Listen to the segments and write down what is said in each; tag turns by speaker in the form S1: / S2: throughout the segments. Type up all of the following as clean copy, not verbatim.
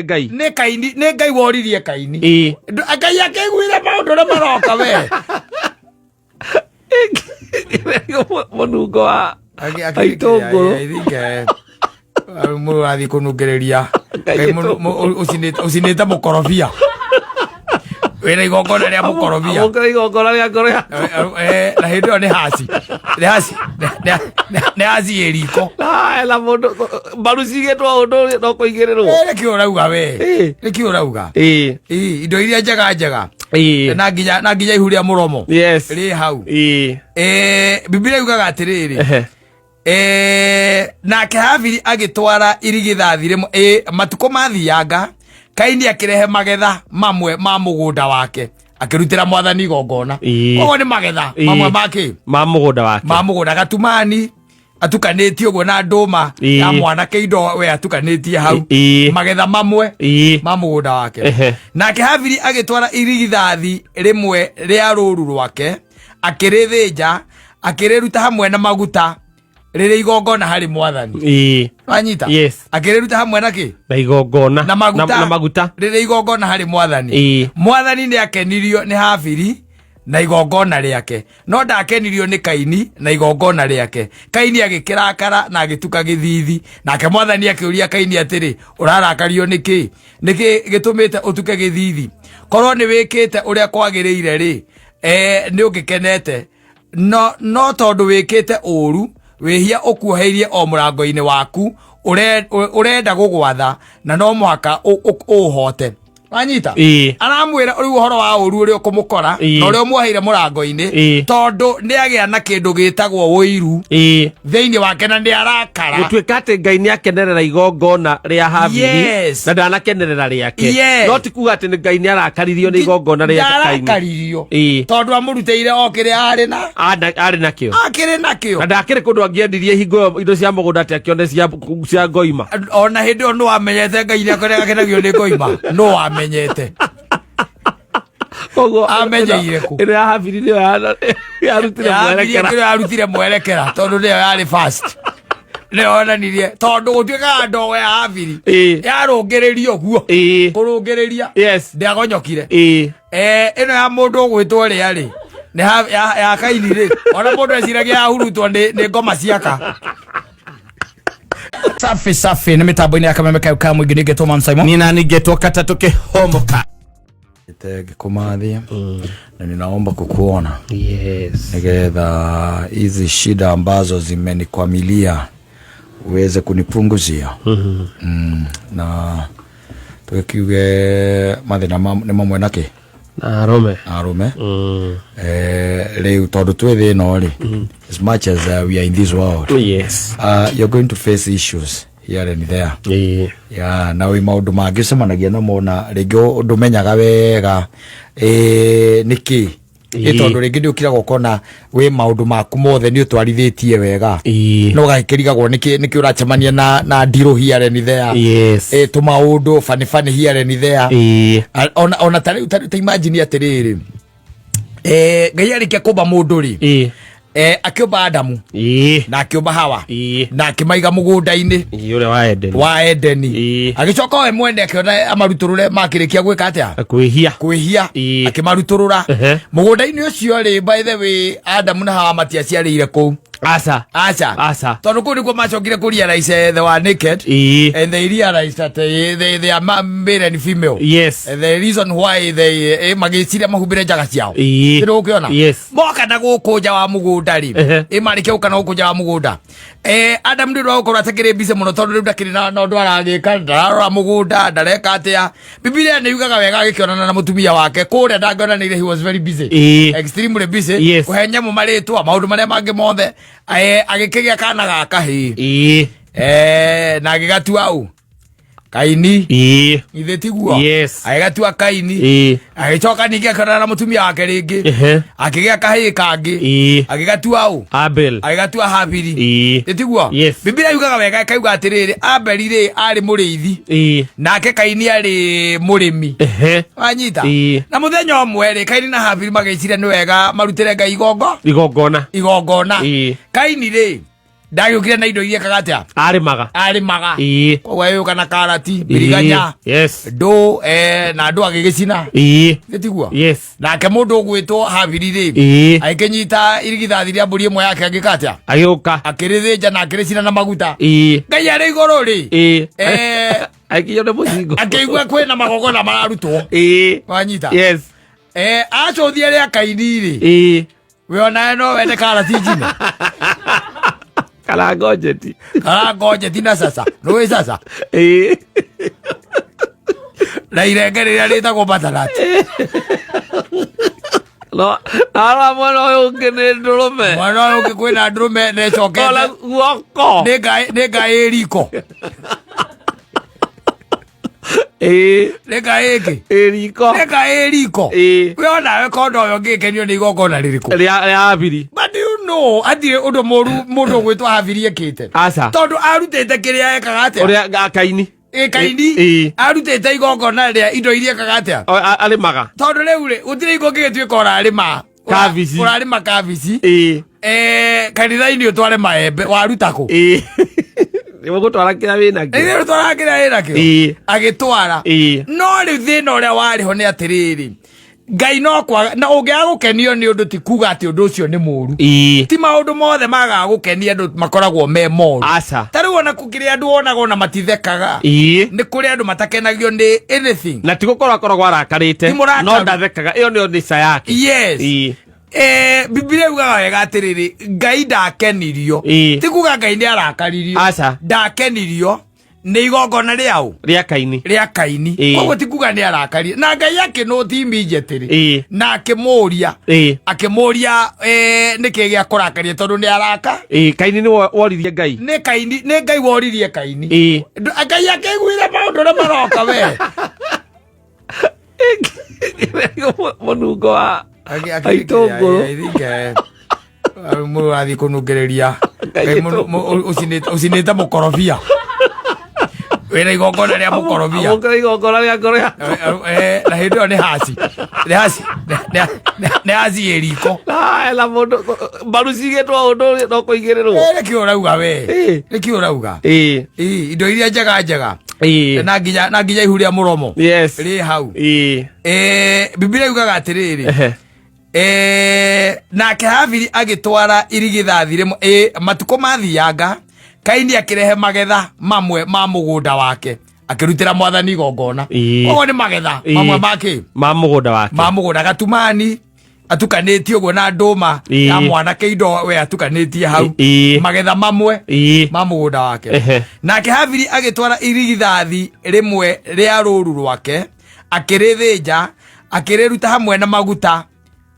S1: Ngai.
S2: Nĩ Kaini, nĩ Ngai woririe Kaini.
S1: Ĩĩ.
S2: Ngai akĩiguire maũndũ ũrĩa maroka we.
S1: Mũnungo wa wa itũngũrũ.
S2: Mũndũ athiĩ kũnungĩrĩria.
S1: Ngai
S2: Ngai ũcinĩte mũkorobia, wĩna igongona rĩa mũkorobia.
S1: Amũkĩra igongona rĩa ngoro yaku.
S2: Na hĩndĩ ĩyo nĩ haci, nĩ haci, nĩ haci ĩ riko.
S1: Na na mũndũ mbaru cigĩtwo ũndũ no kũigĩrĩrwo.
S2: Nĩkĩ ũrauga we?
S1: Ĩĩ.
S2: Nĩkĩ ũrauga?
S1: Ĩĩ.
S2: Ĩ, indo iria njega njega
S1: Ĩĩ.
S2: na nginya ihu rĩa mũromo
S1: Yes.
S2: rĩ hau.
S1: Ĩĩ.
S2: Bibilia yugaga atĩrĩrĩ,
S1: Ehe.
S2: Nake Habili agĩtwara irigithathi rĩmwe. Matukũ mathianga Kaini akĩrehe magetha mamwe ma mũgũnda wake, akĩrutĩra Mwathani igongona. Koguo nĩ magetha mamwe ma kĩ?
S1: Ma mũgũnda wake.
S2: Ma mũgũnda, gatumani atukanĩtie ũguo na ndũma ya mwanake, indo we atukanĩtie hau. Magetha mamwe ma mũgũnda wake. Nake Habili agĩtwara irigithathi rĩmwe rĩa rũru rwake, akĩrĩthĩnja, akĩrĩruta hamwe na maguta rĩrĩ igongona harĩ Mwathani. Wanyita?
S1: Yes.
S2: Akĩrĩruta hamwe na kĩ?
S1: Na igongona.
S2: Na maguta.
S1: Na maguta.
S2: Rĩrĩ igongona harĩ Mwathani. Mwathani nĩ akenirio nĩ Habili na igongona rĩake, no ndakenirio nĩ Kaini na igongona rĩake. Kaini agĩkĩrakara na agĩtuka gĩthithi. Nake Mwathani akĩũria Kaini atĩrĩ, "Ũrarakario nĩ kĩ? Nĩkĩ gĩtũmĩte ũtuke gĩthithi? Korwo nĩ wĩkĩte ũrĩa kwagĩrĩire rĩ, nĩ ũngĩkenete. No tondũ wĩkĩte ũũru, wĩhia ũkuoheirie o mũrango-inĩ waku, ũrenda gũgwatha, na no mũhaka ũũhote." Wanyita?
S1: Ĩĩ.
S2: Aramwĩra rĩu ũhoro wa ũru ũrĩa ũkũmũkora na ũrĩa ũmuoheire mũrango-inĩ, tondũ nĩ agĩa na kĩndũ gĩtagwo ũiru thĩinĩ wake na nĩ arakara.
S1: Gũtuĩka atĩ Ngai nĩ akenerera igongona rĩa Habili na ndanakenerera rĩake, no ti kuga atĩ nĩ Ngai nĩ arakaririo nĩ igongona rĩa Kaini.
S2: Ndarakaririo, tondũ amũrutĩire o kĩrĩa arĩ na
S1: Arĩ nakĩo.
S2: Akĩrĩ nakĩo.
S1: Na ndakĩrĩ kũndũ angĩendirie hingo ĩyo indo cia mũgũnda atĩ akĩone cia ngoima.
S2: Ona hĩndĩ ĩyo nĩ wamenyete Ngai nĩ akenagio nĩ ngoima? No wamenyete?
S1: Koguo
S2: Amenyeire kũ?
S1: Ĩno ya Habili nĩyo yarutire
S2: Yambirie
S1: mwerekera.
S2: kĩrĩa yarutire mwerekera, tondũ nĩyo yarĩ fast, nĩyo yonanirie, tondũ gũtuĩkaga ndogo ya Habili yarũngĩrĩrio guo kũrũngĩrĩria ndĩagonyokire. Ĩno ya mũndũ ũgwĩtwo rĩa rĩ nĩ ya Kaini rĩ, ona mũndũ eciragia yahurutwo nĩ ngoma ciaka. Safi safi, nĩ mĩtambo-inĩ ya Kameme kayo ka mũingĩ, nĩngetwo Man Simon.
S1: Nina ningetwo katatũ kĩhomoka.
S2: Ngĩkũmathia na ninaomba kukuona nigetha hizi shida ambazo zimenikwamilia uweze kunipunguzia. Na tũgĩkiuge mathĩna nĩ mamwe na kĩ?
S1: Na arũme.
S2: Na arũme. Rĩu tondũ twĩ thĩ ĩno rĩ, as much as we are in this world, you're going to face issues here and there. Ya na wĩ maũndũ mangĩ ũcemanagia namo na rĩngĩ ndũmenyaga wega nĩkĩ. Ĩ tondũ rĩngĩ nĩ ũkiraga ũkona wĩ maũndũ maku mothe nĩ ũtwarithĩtie wega, no ũgakĩrigagwo nĩkĩ ũracemania na ndirũ here and there. Tũmaũndũ funny funny here and there. Ona ta rĩu ta imagine atĩrĩrĩ, Ngai arĩkia kũmba mũndũ rĩ, akĩũmba Adamu na akĩũmba Hawa na akĩmaiga mũgũnda-inĩ
S1: Ĩĩ, ũrĩa wa Edeni.
S2: Wa Edeni. Agĩcoka we mwene akĩona amarutũrũre makĩrĩkia gwĩka atĩa?
S1: Kwĩhia.
S2: Kwĩhia. Akĩmarutũrũra mũgũnda-inĩ ũcio rĩ. By the way, Adamu na Hawa matiaciarĩire kũu.
S1: Aca.
S2: Aca.
S1: Aca.
S2: Tondũ kũu nĩkuo macokire kũ realize they were naked and they realized that they are male and female. And the reason why they magĩciria mahumbĩre njaga ciao. Nĩ ũkĩona?
S1: Yes.
S2: Moka na gũkũ nja wa mũgũnda rĩ, marĩkia gũka na gũkũ nja wa mũgũnda, Adam nĩ ũndũ wa gũkorwo atakĩrĩ busy mũno, tondũ rĩu ndakĩrĩ na ũndũ aragĩka, ndararora mũgũnda, ndareka atĩa. Bibilia nĩ yugaga wega agĩkĩonana na mũtumia wake kũrĩa ndangĩonanĩire, he was very busy, extremely busy, kũhe nyamũ marĩtwa, maũndũ marĩa mangĩ mothe. Agĩkĩgĩa kana ga kahĩĩ na agĩgatua ũ? Kaini. Ithe tiguo?
S1: Yes.
S2: Agĩgatua Kaini. Agĩcoka ningĩ akĩonana na mũtumia wake rĩngĩ, akĩgĩa kahĩĩ kangĩ, agĩgatua ũ?
S1: Abel.
S2: Agĩgatua Habili. Ĩtiguo?
S1: Yes.
S2: Bibilia yugaga wega ĩkauga atĩrĩrĩ, Abeli rĩ arĩ mũrĩithi, nake Kaini arĩ mũrĩmi. Wanyita?
S1: Ĩĩ.
S2: Na mũthenya ũmwe rĩ, Kaini na Habili magĩciria nĩ wega marutĩre Ngai igongo
S1: Igongona.
S2: Igongona. Kaini rĩ, Ndagĩũkire na indo iria ekaga atĩa?
S1: Arĩmaga.
S2: Arĩmaga.
S1: Ĩĩ.
S2: Koguo agĩũka na karati, mbiriganya,
S1: Yes.
S2: ndũ, na andũ agĩgĩcina.
S1: Ĩĩ.
S2: Nĩ tiguo?
S1: Yes.
S2: Nake mũndũ ũgwĩtwo Habiri rĩ,
S1: Ĩĩ.
S2: agĩkĩnyita irigithathi rĩa mbũri ĩmwe yake, agĩka atĩa?
S1: Agĩũka.
S2: Akĩrĩthĩnja na akĩrĩcina na maguta.
S1: Ĩĩ.
S2: Ngai arĩ igũrũ rĩ,
S1: Ĩĩ.
S2: Agĩkinyio
S1: nĩ mũcingo.
S2: Akĩigua kwĩna magongona mararutwo.
S1: Ĩĩ.
S2: Wanyita?
S1: Yes.
S2: Acũthia rĩa Kaini rĩ,
S1: Ĩĩ.
S2: we onawe no wende karati njine?
S1: Kana ngonjeti.
S2: Kana ngonjeti na sasa nũĩ sasa?
S1: Ĩĩ.
S2: Na irenge rĩrĩa rĩtagwo butternut.
S1: No na mwena ũyũ ũngĩ nĩ ndũrũme.
S2: Mwena ũyũ ũngĩ kwĩna ndũrũme na
S1: Ona
S2: ĩcokete
S1: guoko.
S2: Nĩ ngaĩ riko.
S1: Ĩĩ.
S2: Nĩ ngaĩ ĩngĩ.
S1: Ĩ riko.
S2: Nĩ ngaĩ riko.
S1: Ĩĩ.
S2: We onawe kondo ũyũ ũngĩkenio nĩ igongona rĩrĩkũ?
S1: Rĩa Habiri.
S2: But do you know hatirĩ ũndũ mũru mũndũ ũgwĩtwo Habiri ekĩte?
S1: Aca.
S2: Tondũ arutĩte kĩrĩa ekaga atĩa?
S1: Ũrĩa Kaini.
S2: Ĩ Kaini.
S1: Ĩĩ.
S2: Arutĩte igongona rĩa indo iria ekaga atĩa?
S1: Arĩmaga.
S2: Tondũ rĩu rĩ, gũtirĩ hingo ũngĩgĩtuĩka ũrarĩma
S1: Kabici.
S2: Ũrarĩma kabici.
S1: Ĩĩ.
S2: Kanitha-inĩ ũtware maembe, waruta kũ?
S1: Ĩĩ. Nĩ ũgũtwara kĩrĩa wĩna kĩo.
S2: Nĩ ũtwara kĩrĩa wĩna kĩo.
S1: Ĩĩ.
S2: Agĩtwara.
S1: Ĩĩ.
S2: No rĩu thĩna ũrĩa warĩ ho nĩ atĩrĩrĩ, Ngai no kwaga na ũngĩaga gũkenio nĩ ũndũ ti kuga atĩ ũndũ ũcio nĩ mũru.
S1: Ĩĩ.
S2: Ti maũndũ mothe magaga gũkenia andũ makoragwo me moru.
S1: Aca.
S2: Ta rĩu ona kũkĩrĩ andũ wonaga ona matithekaga.
S1: Ĩĩ.
S2: Nĩ kũrĩ andũ matakenagio nĩ anything.
S1: Na ti gũkorwo akoragwo arakarĩte.
S2: Ti mũrakaru.
S1: No ndathekaga. Ĩyo nĩyo nature yake.
S2: Yes.
S1: Ĩĩ.
S2: Bibilia yugaga wega atĩrĩrĩ, Ngai ndakenirio.
S1: Ĩĩ.
S2: Ti kuga Ngai nĩ arakaririo.
S1: Aca.
S2: Ndakenirio nĩ igongona rĩaũ?
S1: Rĩa Kaini.
S2: Rĩa Kaini.
S1: Ĩĩ.
S2: Koguo ti kuga nĩ arakarie. Na Ngai akĩnũti immediately.
S1: Ĩĩ.
S2: Na akĩmũria.
S1: Ĩĩ.
S2: Akĩmũria, nĩkĩ gĩa kũrakaria tondũ nĩ araka?
S1: Ĩĩ, Kaini nĩ woririe Ngai.
S2: Nĩ Kaini, nĩ Ngai woririe Kaini.
S1: Ĩĩ.
S2: Ngai akĩiguire maũndũ ũrĩa maroka we.
S1: Mũnungo wa itũngũrũ.
S2: Mũndũ arathiĩ kũnungĩrĩria.
S1: Ngai
S2: Ngai ũcinĩte mũkorobia. Wĩna igongona rĩa mũkorobia.
S1: Amũkĩra igongona rĩa ngoro ya.
S2: Na hĩndĩ ĩyo nĩ haci. Nĩ haci. Nĩ haci ĩ riko.
S1: Na mũndũ mbaru cigĩtwo ũndũ no kũigĩrĩrwo.
S2: Nĩkĩ ũrauga we?
S1: Ĩĩ.
S2: Nĩkĩ ũrauga?
S1: Ĩĩ.
S2: Ĩĩ, indo iria njega njega.
S1: Ĩĩ.
S2: Na nginya ihu rĩa mũromo.
S1: Yes.
S2: Rĩ hau.
S1: Ĩĩ.
S2: Bibilia yugaga atĩrĩrĩ.
S1: Ehe.
S2: Nake Habili agĩtwara irigithathi rĩmwe. Matukũ mathianga Kaini akĩrehe magetha mamwe ma mũgũnda wake, akĩrutĩra mwathani igongona.
S1: Ĩĩ.
S2: Koguo nĩ magetha
S1: Ĩĩ.
S2: mamwe ma kĩ?
S1: Ma mũgũnda wake.
S2: Ma mũgũnda, gatumani atukanĩtie ũguo na ndũma
S1: Ĩĩ.
S2: ya mwanake, indo we atukanĩtie hau.
S1: Ĩĩ.
S2: Magetha mamwe
S1: Ĩĩ.
S2: ma mũgũnda wake.
S1: Ehe.
S2: Nake Habili agĩtwara irigithathi rĩmwe rĩa rũru rwake, akĩrĩthĩnja, akĩrĩruta hamwe na maguta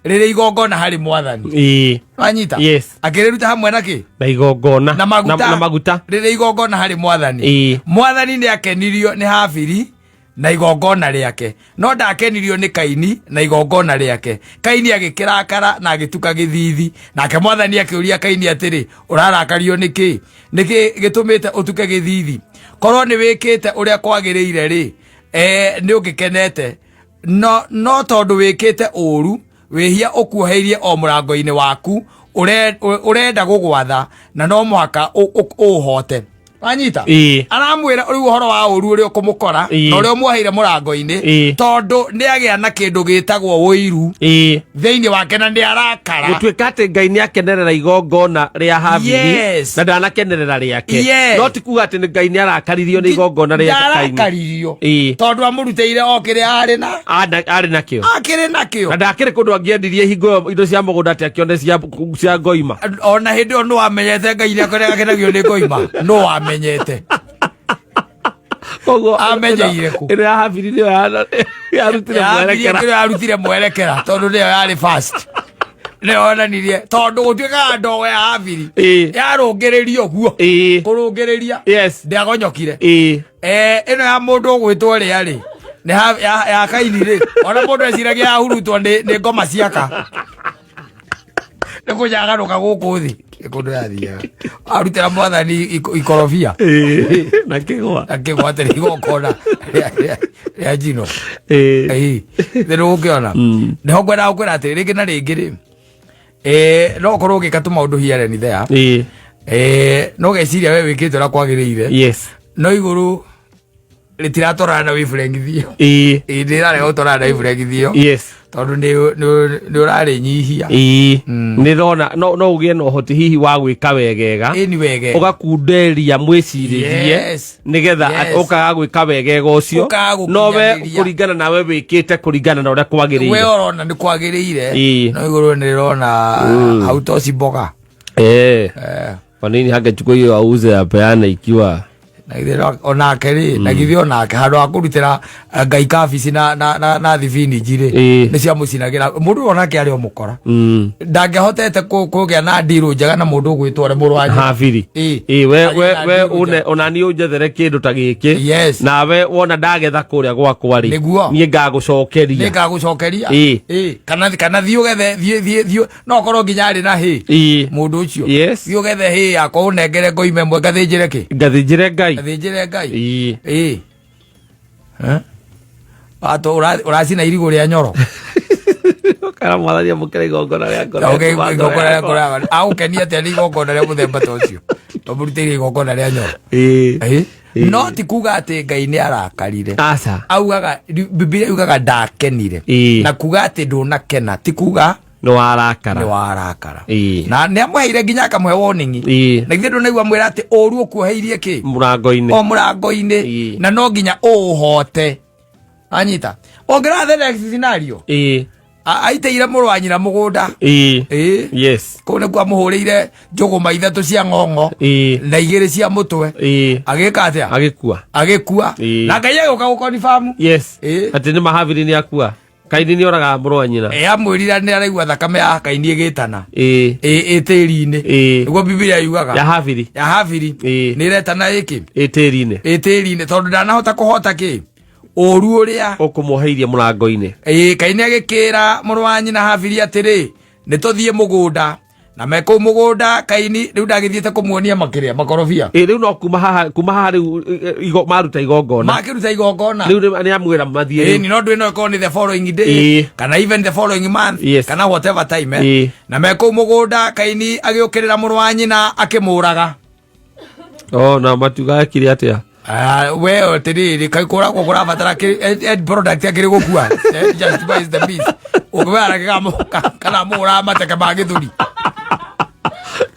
S2: rĩrĩ igongona harĩ mwathani.
S1: Ĩĩ.
S2: Wanyita?
S1: Yes.
S2: Akĩrĩruta hamwe na kĩ?
S1: Na igongona.
S2: Na maguta.
S1: Na maguta.
S2: Rĩrĩ igongona harĩ mwathani.
S1: Ĩĩ.
S2: Mwathani nĩ akenirio nĩ Habili na igongona rĩake, no ndakenirio nĩ Kaini na igongona rĩake. Kaini agĩkĩrakara na agĩtuka gĩthithi. Nake mwathani akĩũria Kaini atĩrĩ, ũrarakario nĩ kĩ? Nĩkĩ gĩtũmĩte ũtuke gĩthithi? Korwo nĩ wĩkĩte ũrĩa kwagĩrĩire rĩ, nĩ ũngĩkenete. No tondũ wĩkĩte ũru, wĩhia ũkuoheirie o mũrango-inĩ waku, ũrenda gũgwatha na no mũhaka ũũhote. Wanyita?
S1: Ĩĩ.
S2: Aramwĩra rĩu ũhoro wa ũru ũrĩa ũkũmũkora
S1: Ĩĩ.
S2: na ũrĩa ũmuoheire mũrango-inĩ,
S1: Ĩĩ.
S2: tondũ nĩ agĩa na kĩndũ gĩtagwo ũiru
S1: Ĩĩ.
S2: thĩinĩ wake na nĩ arakara.
S1: Gũtuĩka atĩ Ngai nĩ akenerera igongona rĩa Habili
S2: Yes.
S1: na ndanakenerera rĩake.
S2: Yes.
S1: No ti kuga atĩ nĩ Ngai nĩ arakaririo nĩ igongona rĩa Kaini.
S2: Ndarakaririo.
S1: Ĩĩ.
S2: Tondũ amũrutĩire o kĩrĩa arĩ na
S1: Arĩ nakĩo.
S2: Akĩrĩ nakĩo.
S1: Na ndakĩrĩ kũndũ angĩendirie hingo ĩyo indo cia mũgũnda atĩ akĩone cia ngoima.
S2: Ona hĩndĩ ĩyo nĩ wamenyete Ngai nĩ akenagio nĩ ngoima. Nĩ wamenyete.
S1: Koguo
S2: Amenyeire kũ?
S1: Ĩno ya Habili nĩyo yarutire
S2: Yambirie
S1: mwerekera.
S2: kĩrĩa yarutire mwerekera tondũ nĩyo yarĩ fast. Nĩyo yonanirie tondũ gũtuĩkaga ndogo ya Habili
S1: Ĩĩ.
S2: yarũngĩrĩrio guo.
S1: Ĩĩ.
S2: Kũrũngĩrĩria.
S1: Yes.
S2: Ndĩagonyokire.
S1: Ĩĩ.
S2: Ĩno ya mũndũ ũgwĩtwo rĩa rĩ nĩ ya Kaini rĩ, ona mũndũ eciragia yahurutwo nĩ ngoma ciaka nĩ kũnyaganũka gũkũ thĩ, nĩ kũndũ yathiaga arutĩra mwathani ikorobia.
S1: Ĩĩ. Na kĩgwa.
S2: Akĩgwatĩra igongona rĩa njino.
S1: Ĩĩ.
S2: Ĩĩ, nĩ ũgũkĩona nĩho ngwendaga gũkwĩra atĩ rĩngĩ na rĩngĩ rĩ, no ũkorwo ũgĩka tũmaũndũ here and there.
S1: Ĩĩ.
S2: No geciria we wĩkĩte ũrĩa kwagĩrĩire.
S1: Yes.
S2: No igũrũ rĩtiratwarana na wavelength ĩyo.
S1: Ĩĩ.
S2: Ĩĩ, rĩrarega gũtwarana na wavelength ĩyo.
S1: Yes.
S2: Tondũ nĩ ũrarĩnyihia.
S1: Ĩĩ, nĩ ndona no ũgĩe na ũhoti hihi wa gwĩka wegega.
S2: Ĩni wegega.
S1: Ũgakunderia mwĩcirĩrie.
S2: Yes.
S1: Nĩgetha
S2: Yes.
S1: ũkaga gwĩka wegega ũcio.
S2: Ũkaga
S1: No we
S2: gũkinyanĩria.
S1: kũringana nawe wĩkĩte kũringana na ũrĩa
S2: We
S1: kwagĩrĩire.
S2: ũrona nĩ kwagĩrĩire.
S1: Ĩĩ.
S2: No igũrũ nĩ rĩrona hautoci mboga.
S1: Eh. Kwa nini hangechukua hiyo auze apeane ikiwa
S2: Na githĩ onake rĩ, na githĩ onake handũ ha kũrutĩra Ngai kabici na thibinji rĩ,
S1: Ĩĩ.
S2: nĩ ciamũcinagĩra mũndũ ũyũ onake arĩ o mũkora. Ndangĩhotete kũgĩa na ndirũ njega na mũndũ ũgwĩtwo ũrĩa mũrũ wa nyina.
S1: Habiri.
S2: Ĩĩ.
S1: Ĩĩ, we
S2: Agĩe
S1: we
S2: na
S1: we
S2: ndirũ
S1: une
S2: njega.
S1: ona niĩ ũnjethere kĩndũ ta gĩkĩ.
S2: Yes.
S1: Nawe wona ndagetha kũrĩa gwakwa rĩ.
S2: Nĩguo.
S1: Niĩ ngagũcokeria.
S2: Nĩ ngagũcokeria.
S1: Ĩĩ.
S2: Ĩĩ. Kana thiĩ ũgethe, thiĩ, no ũkorwo nginya arĩ na hĩ.
S1: Ĩĩ.
S2: Mũndũ ũcio.
S1: Yes.
S2: Thiĩ ũgethe hĩ yakwa ũnengere ngoime ĩmwe ngathĩnjĩre kĩ?
S1: Ngathĩnjĩre Ngai.
S2: Ngathĩnjĩre Ngai.
S1: Ĩĩ.
S2: Ĩĩ. Eh? Ato ũracina irigũ rĩa nyoro.
S1: Kana mwathani amũkĩre igongona rĩa ngoro.
S2: Okay, igongona rĩa ngoro yakwa. Agũkenia atĩa nĩ igongona rĩa mũthemba ta ũcio? Tũmũrutĩire igongona rĩa nyoro.
S1: Ĩĩ.
S2: Ĩĩ. No ti kuga atĩ Ngai nĩ arakarire.
S1: Aca.
S2: Augaga, Bibilia yugaga ndakenire.
S1: Ĩĩ.
S2: Na kuga atĩ ndũnakena ti kuga
S1: Nĩ warakara.
S2: Nĩ warakara.
S1: Ĩĩ.
S2: Na nĩ amũheire nginya akamũhe warning.
S1: Ĩĩ.
S2: Na githĩ ndũnaigua mwĩra atĩ ũru ũkuoheirie kĩ?
S1: Mũrango-inĩ.
S2: O mũrango-inĩ.
S1: Ĩĩ.
S2: Na no nginya ũũhote. Anyita. Ũngĩrora the next scenario.
S1: Ĩĩ.
S2: Aitĩire mũrũ wa nyina mũgũnda.
S1: Ĩĩ.
S2: Ĩĩ.
S1: Yes.
S2: Kũu nĩkuo amũhũrĩire njũgũma ithatũ cia ng'ong'o.
S1: Ĩĩ.
S2: Na igĩrĩ cia mũtwe.
S1: Ĩĩ.
S2: Agĩka atĩa?
S1: Agĩkua.
S2: Agĩkua.
S1: Ĩĩ.
S2: Na Ngai agĩũka gũkonfamu.
S1: Yes.
S2: Ĩĩ.
S1: Atĩ nĩ mahabiri nĩ akua. Kaini nĩ oraga mũrũ wa nyina.
S2: Ĩ, amwĩrire nĩ araigua thakame ya Kaini ĩgĩtana.
S1: Ĩĩ.
S2: Ĩ, ĩ tĩri-inĩ.
S1: Ĩĩ.
S2: Nĩguo Bibilia yugaga.
S1: Ya Habiri.
S2: Ya Habiri.
S1: Ĩĩ.
S2: Nĩ ĩretana ĩkĩ?
S1: Ĩ tĩri-inĩ.
S2: Ĩ tĩri-inĩ tondũ ndanahota kũhota kĩ? Ũru ũrĩa
S1: ũkũmwoheirie mũrango-inĩ.
S2: Ĩĩ, Kaini agĩkĩra mũrũ wa nyina Habiri atĩrĩ, nĩ tũthiĩ mũgũnda. Na me kũu mũgũnda Kaini rĩu ndagĩthiĩte kũmuonia makĩrĩa makorobia.
S1: Ĩĩ, rĩu no kuma haha, kuma haha rĩu, maruta igongona.
S2: Makĩruta igongona.
S1: Rĩu nĩ amwĩra mathiĩ
S2: Ĩĩ,
S1: rĩu.
S2: no ndwĩ no ĩkorwo nĩ the following day,
S1: Ĩĩ.
S2: kana even the following month,
S1: Yes.
S2: kana whatever time, eh.
S1: Ĩĩ.
S2: Na me kũu mũgũnda Kaini agĩũkĩrĩra mũrũ wa nyina akĩmũraga.
S1: Oh, na matiuga ekire atĩa?
S2: We atĩrĩrĩ, kaĩ kũragwo kũrabatara end product akĩrĩ gũkua. Just buy the beef. Ũngĩwara kana mũraga mateke ma gĩthũri.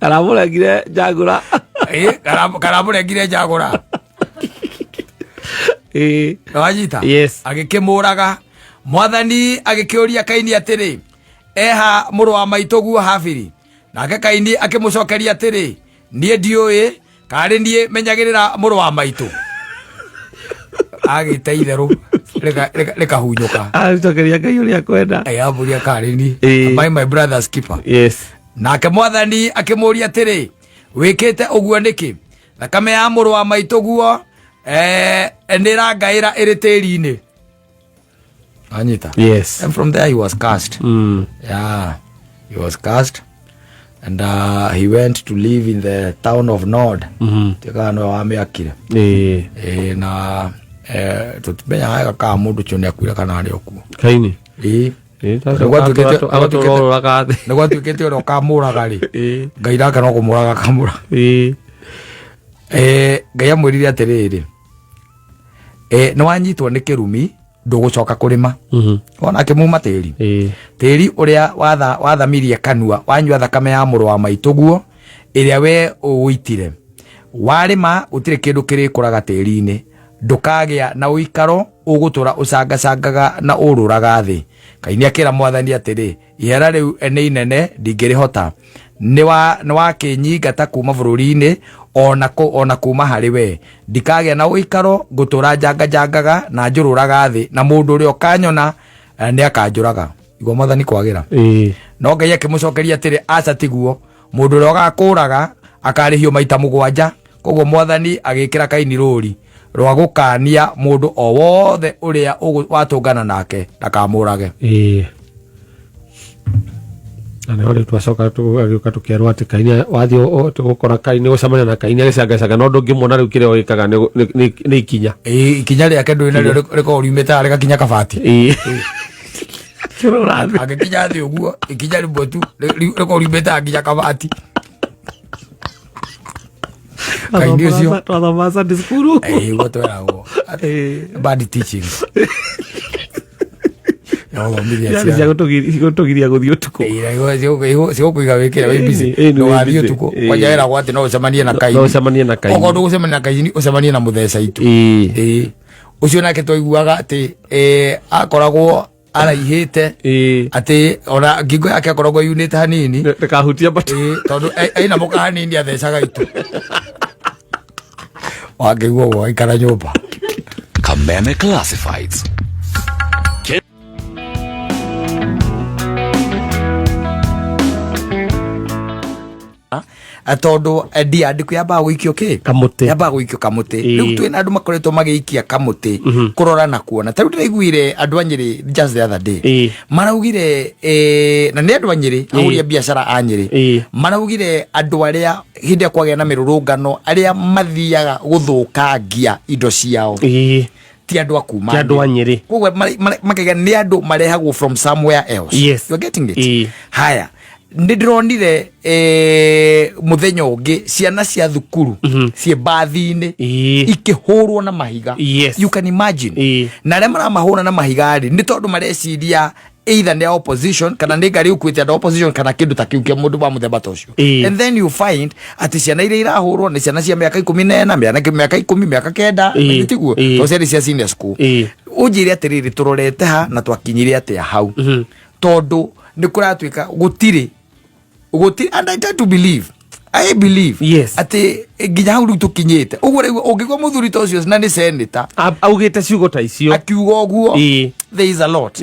S1: Kana mũrengire njagũra.
S2: Ĩ, kana mũrengire njagũra.
S1: Ĩ.
S2: Wanyita?
S1: Yes.
S2: Agĩkĩmũraga. Mwathani agĩkĩũria Kaini atĩrĩ, eha mũrũ wa maitũguo Habili? Nake Kaini akĩmũcokeria atĩrĩ, niĩ ndiũĩ, karĩ niĩ menyagĩrĩra mũrũ wa maitũ. Agĩte itherũ, rĩkahunyũka.
S1: Acokeria Ngai ũrĩa kwenda.
S2: Ĩ, amũria karĩ niĩ.
S1: Ĩ.
S2: Am I my brother's keeper?
S1: Yes.
S2: Nake mwathani akĩmũria atĩrĩ, wĩkĩte ũguo nĩkĩ? Thakame ya mũrũ wa maitũguo, nĩĩrangaĩra ĩrĩ tĩri-inĩ. Anyita.
S1: Yes.
S2: And from there he was cast. Yeah, he was cast. And he went to live in the town of Nod. Tiga no wamĩakire.
S1: Ĩĩ.
S2: Ĩĩ, na tũtimenyaga wega kana mũndũ ũcio nĩakuire kana arĩ o kuo.
S1: Kaini.
S2: Ĩĩ.
S1: Ĩĩ,
S2: Nĩ gwatuĩkĩte-
S1: agatũrorũraga thĩ.
S2: Nĩ gwatuĩkĩte ũrĩa ũkamũraga rĩ.
S1: Ĩĩ.
S2: Ngai nake no kũmũraga akamũraga.
S1: Ĩĩ.
S2: Ngai amwĩrire atĩrĩrĩ, nĩ wanyitwo nĩ kĩrumi, ndũgũcoka kũrĩma. Wona akĩmuma tĩri.
S1: Ĩĩ.
S2: Tĩri ũrĩa wathamirie kanua, wanyua thakame ya mũrũ wa maitũguo, ĩrĩa we ũitire. Warĩma gũtirĩ kĩndũ kĩrĩkũraga tĩri-inĩ, ndũkagĩa na ũikaro, ũgũtũra ũcangacangaga na ũrũraga thĩ. Kaini akĩra mwathani atĩrĩ, ihera rĩu nĩ inene, ndingĩrĩhota. Nĩ wakĩnyingata kuma bũrũri-inĩ, ona kuma harĩ we. Ndikagĩa na ũikaro, ngũtũra njanganjangaga na njũrũraga thĩ, na mũndũ ũrĩa ũkanyona, nĩ akanjũraga. Igua mwathani kwagĩra.
S1: Ĩĩ.
S2: No Ngai akĩmũcokeria atĩrĩ, aca tiguo, mũndũ ũrĩa ũgakũraga akarĩhio maita mũgwanja. Koguo mwathani agĩkĩra Kaini rũri rwa gũkania mũndũ o wothe ũrĩa watũngana nake ndakamũrage.
S1: Ĩĩ. Na nĩho rĩu twacoka agĩũka tũkerwo atĩ Kaini wathiĩ tũgũkora Kaini gũcemania na Kaini agĩcangacanga, no ndũngĩmuona rĩu kĩrĩa wĩkaga nĩ ikinya.
S2: Ĩĩ, ikinya rĩake ndũĩ narĩo rĩkoragwo riumĩte harĩa rĩgakinya kabati.
S1: Ĩĩ. Kĩrĩa ũrathiĩ.
S2: Angĩkinya thĩ ũguo, ikinya rĩmwe tu, rĩkoragwo riumĩte haha nginya kabati. Kaini ũcio.
S1: Twathomaga Sunday school.
S2: Ĩĩ, ũguo tweragwo. Bad teaching ya gũthomithia
S1: Ciarĩ cia
S2: ciana.
S1: gũtũgiria gũthiĩ ũtukũ.
S2: Cigũkũiga wĩkĩra wĩ busy.
S1: Ĩĩ, ĩĩ, nĩ wĩ
S2: Ndũgathiĩ
S1: busy.
S2: ũtukũ.
S1: Ĩĩ.
S2: Kwanja weragwo atĩ no ũcemanie na kaini.
S1: No ũcemanie na kaini.
S2: Okorwo ndũgũcemania na kaini ũcemanie na mũtheca itu.
S1: Ĩĩ.
S2: Ĩĩ. Ũcio nake twaiguaga atĩ akoragwo araihĩte atĩ ona ngingo yake akoragwo yunĩte hanini.
S1: Ndakahutia mbatũ.
S2: Ĩĩ, tondũ ainamũka hanini athecaga itu. Wangĩigua ũguo aikara nyũmba.
S3: Kameme Classifieds.
S2: Tondũ ndiandĩku yambaga gũikio kĩ?
S1: Kamũtĩ.
S2: Yambaga gũikio kamũtĩ. Rĩu twĩna andũ makoretwo magĩikia kamũtĩ kũrora na kuona. Ta rĩu ndĩraiguire andũ a Nyĩrĩ just the other day. Maraugire na nĩ andũ a Nyĩrĩ, ahũri a biacara a Nyĩrĩ. Maraugire andũ arĩa hĩndĩ ĩrĩa kwagĩa na mĩrũrũngano arĩa mathiaga gũthũkangia indo ciao ti andũ a kuma
S1: Ti andũ a Nyĩrĩ.
S2: Koguo makaiga nĩ andũ marehagwo from somewhere else.
S1: Yes.
S2: You are getting it?
S1: Ĩĩ.
S2: Haya, nĩ ndĩronire mũthenya ũngĩ ciana cia thukuru ciĩ mbathi-inĩ ikĩhũrwo na mahiga. You can imagine. Na arĩa maramahũra na mahiga rĩ, nĩ tondũ mareciria either nĩ a opposition kana nĩ ngari ũkuĩte andũ a opposition kana kĩndũ ta kĩu kĩa mũndũ wa mũthemba ta ũcio. And then you find atĩ ciana iria irahũrwo nĩ ciana cia mĩaka 14, mĩaka 10, mĩaka 9. Tiguo? Tondũ ciarĩ cia senior school. Ũnjĩre atĩrĩrĩ, tũrorete ha na twakinyire atĩa hau? Tondũ nĩ kũratuĩka gũtirĩ gũtirĩ, and I tend to believe, I believe atĩ nginya hau rĩu tũkinyĩte ũguo rĩu ũngĩgua mũthuri ta ũcio na nĩ senator
S1: Augĩte ciugo ta icio.
S2: Akiuga ũguo, there is a lot.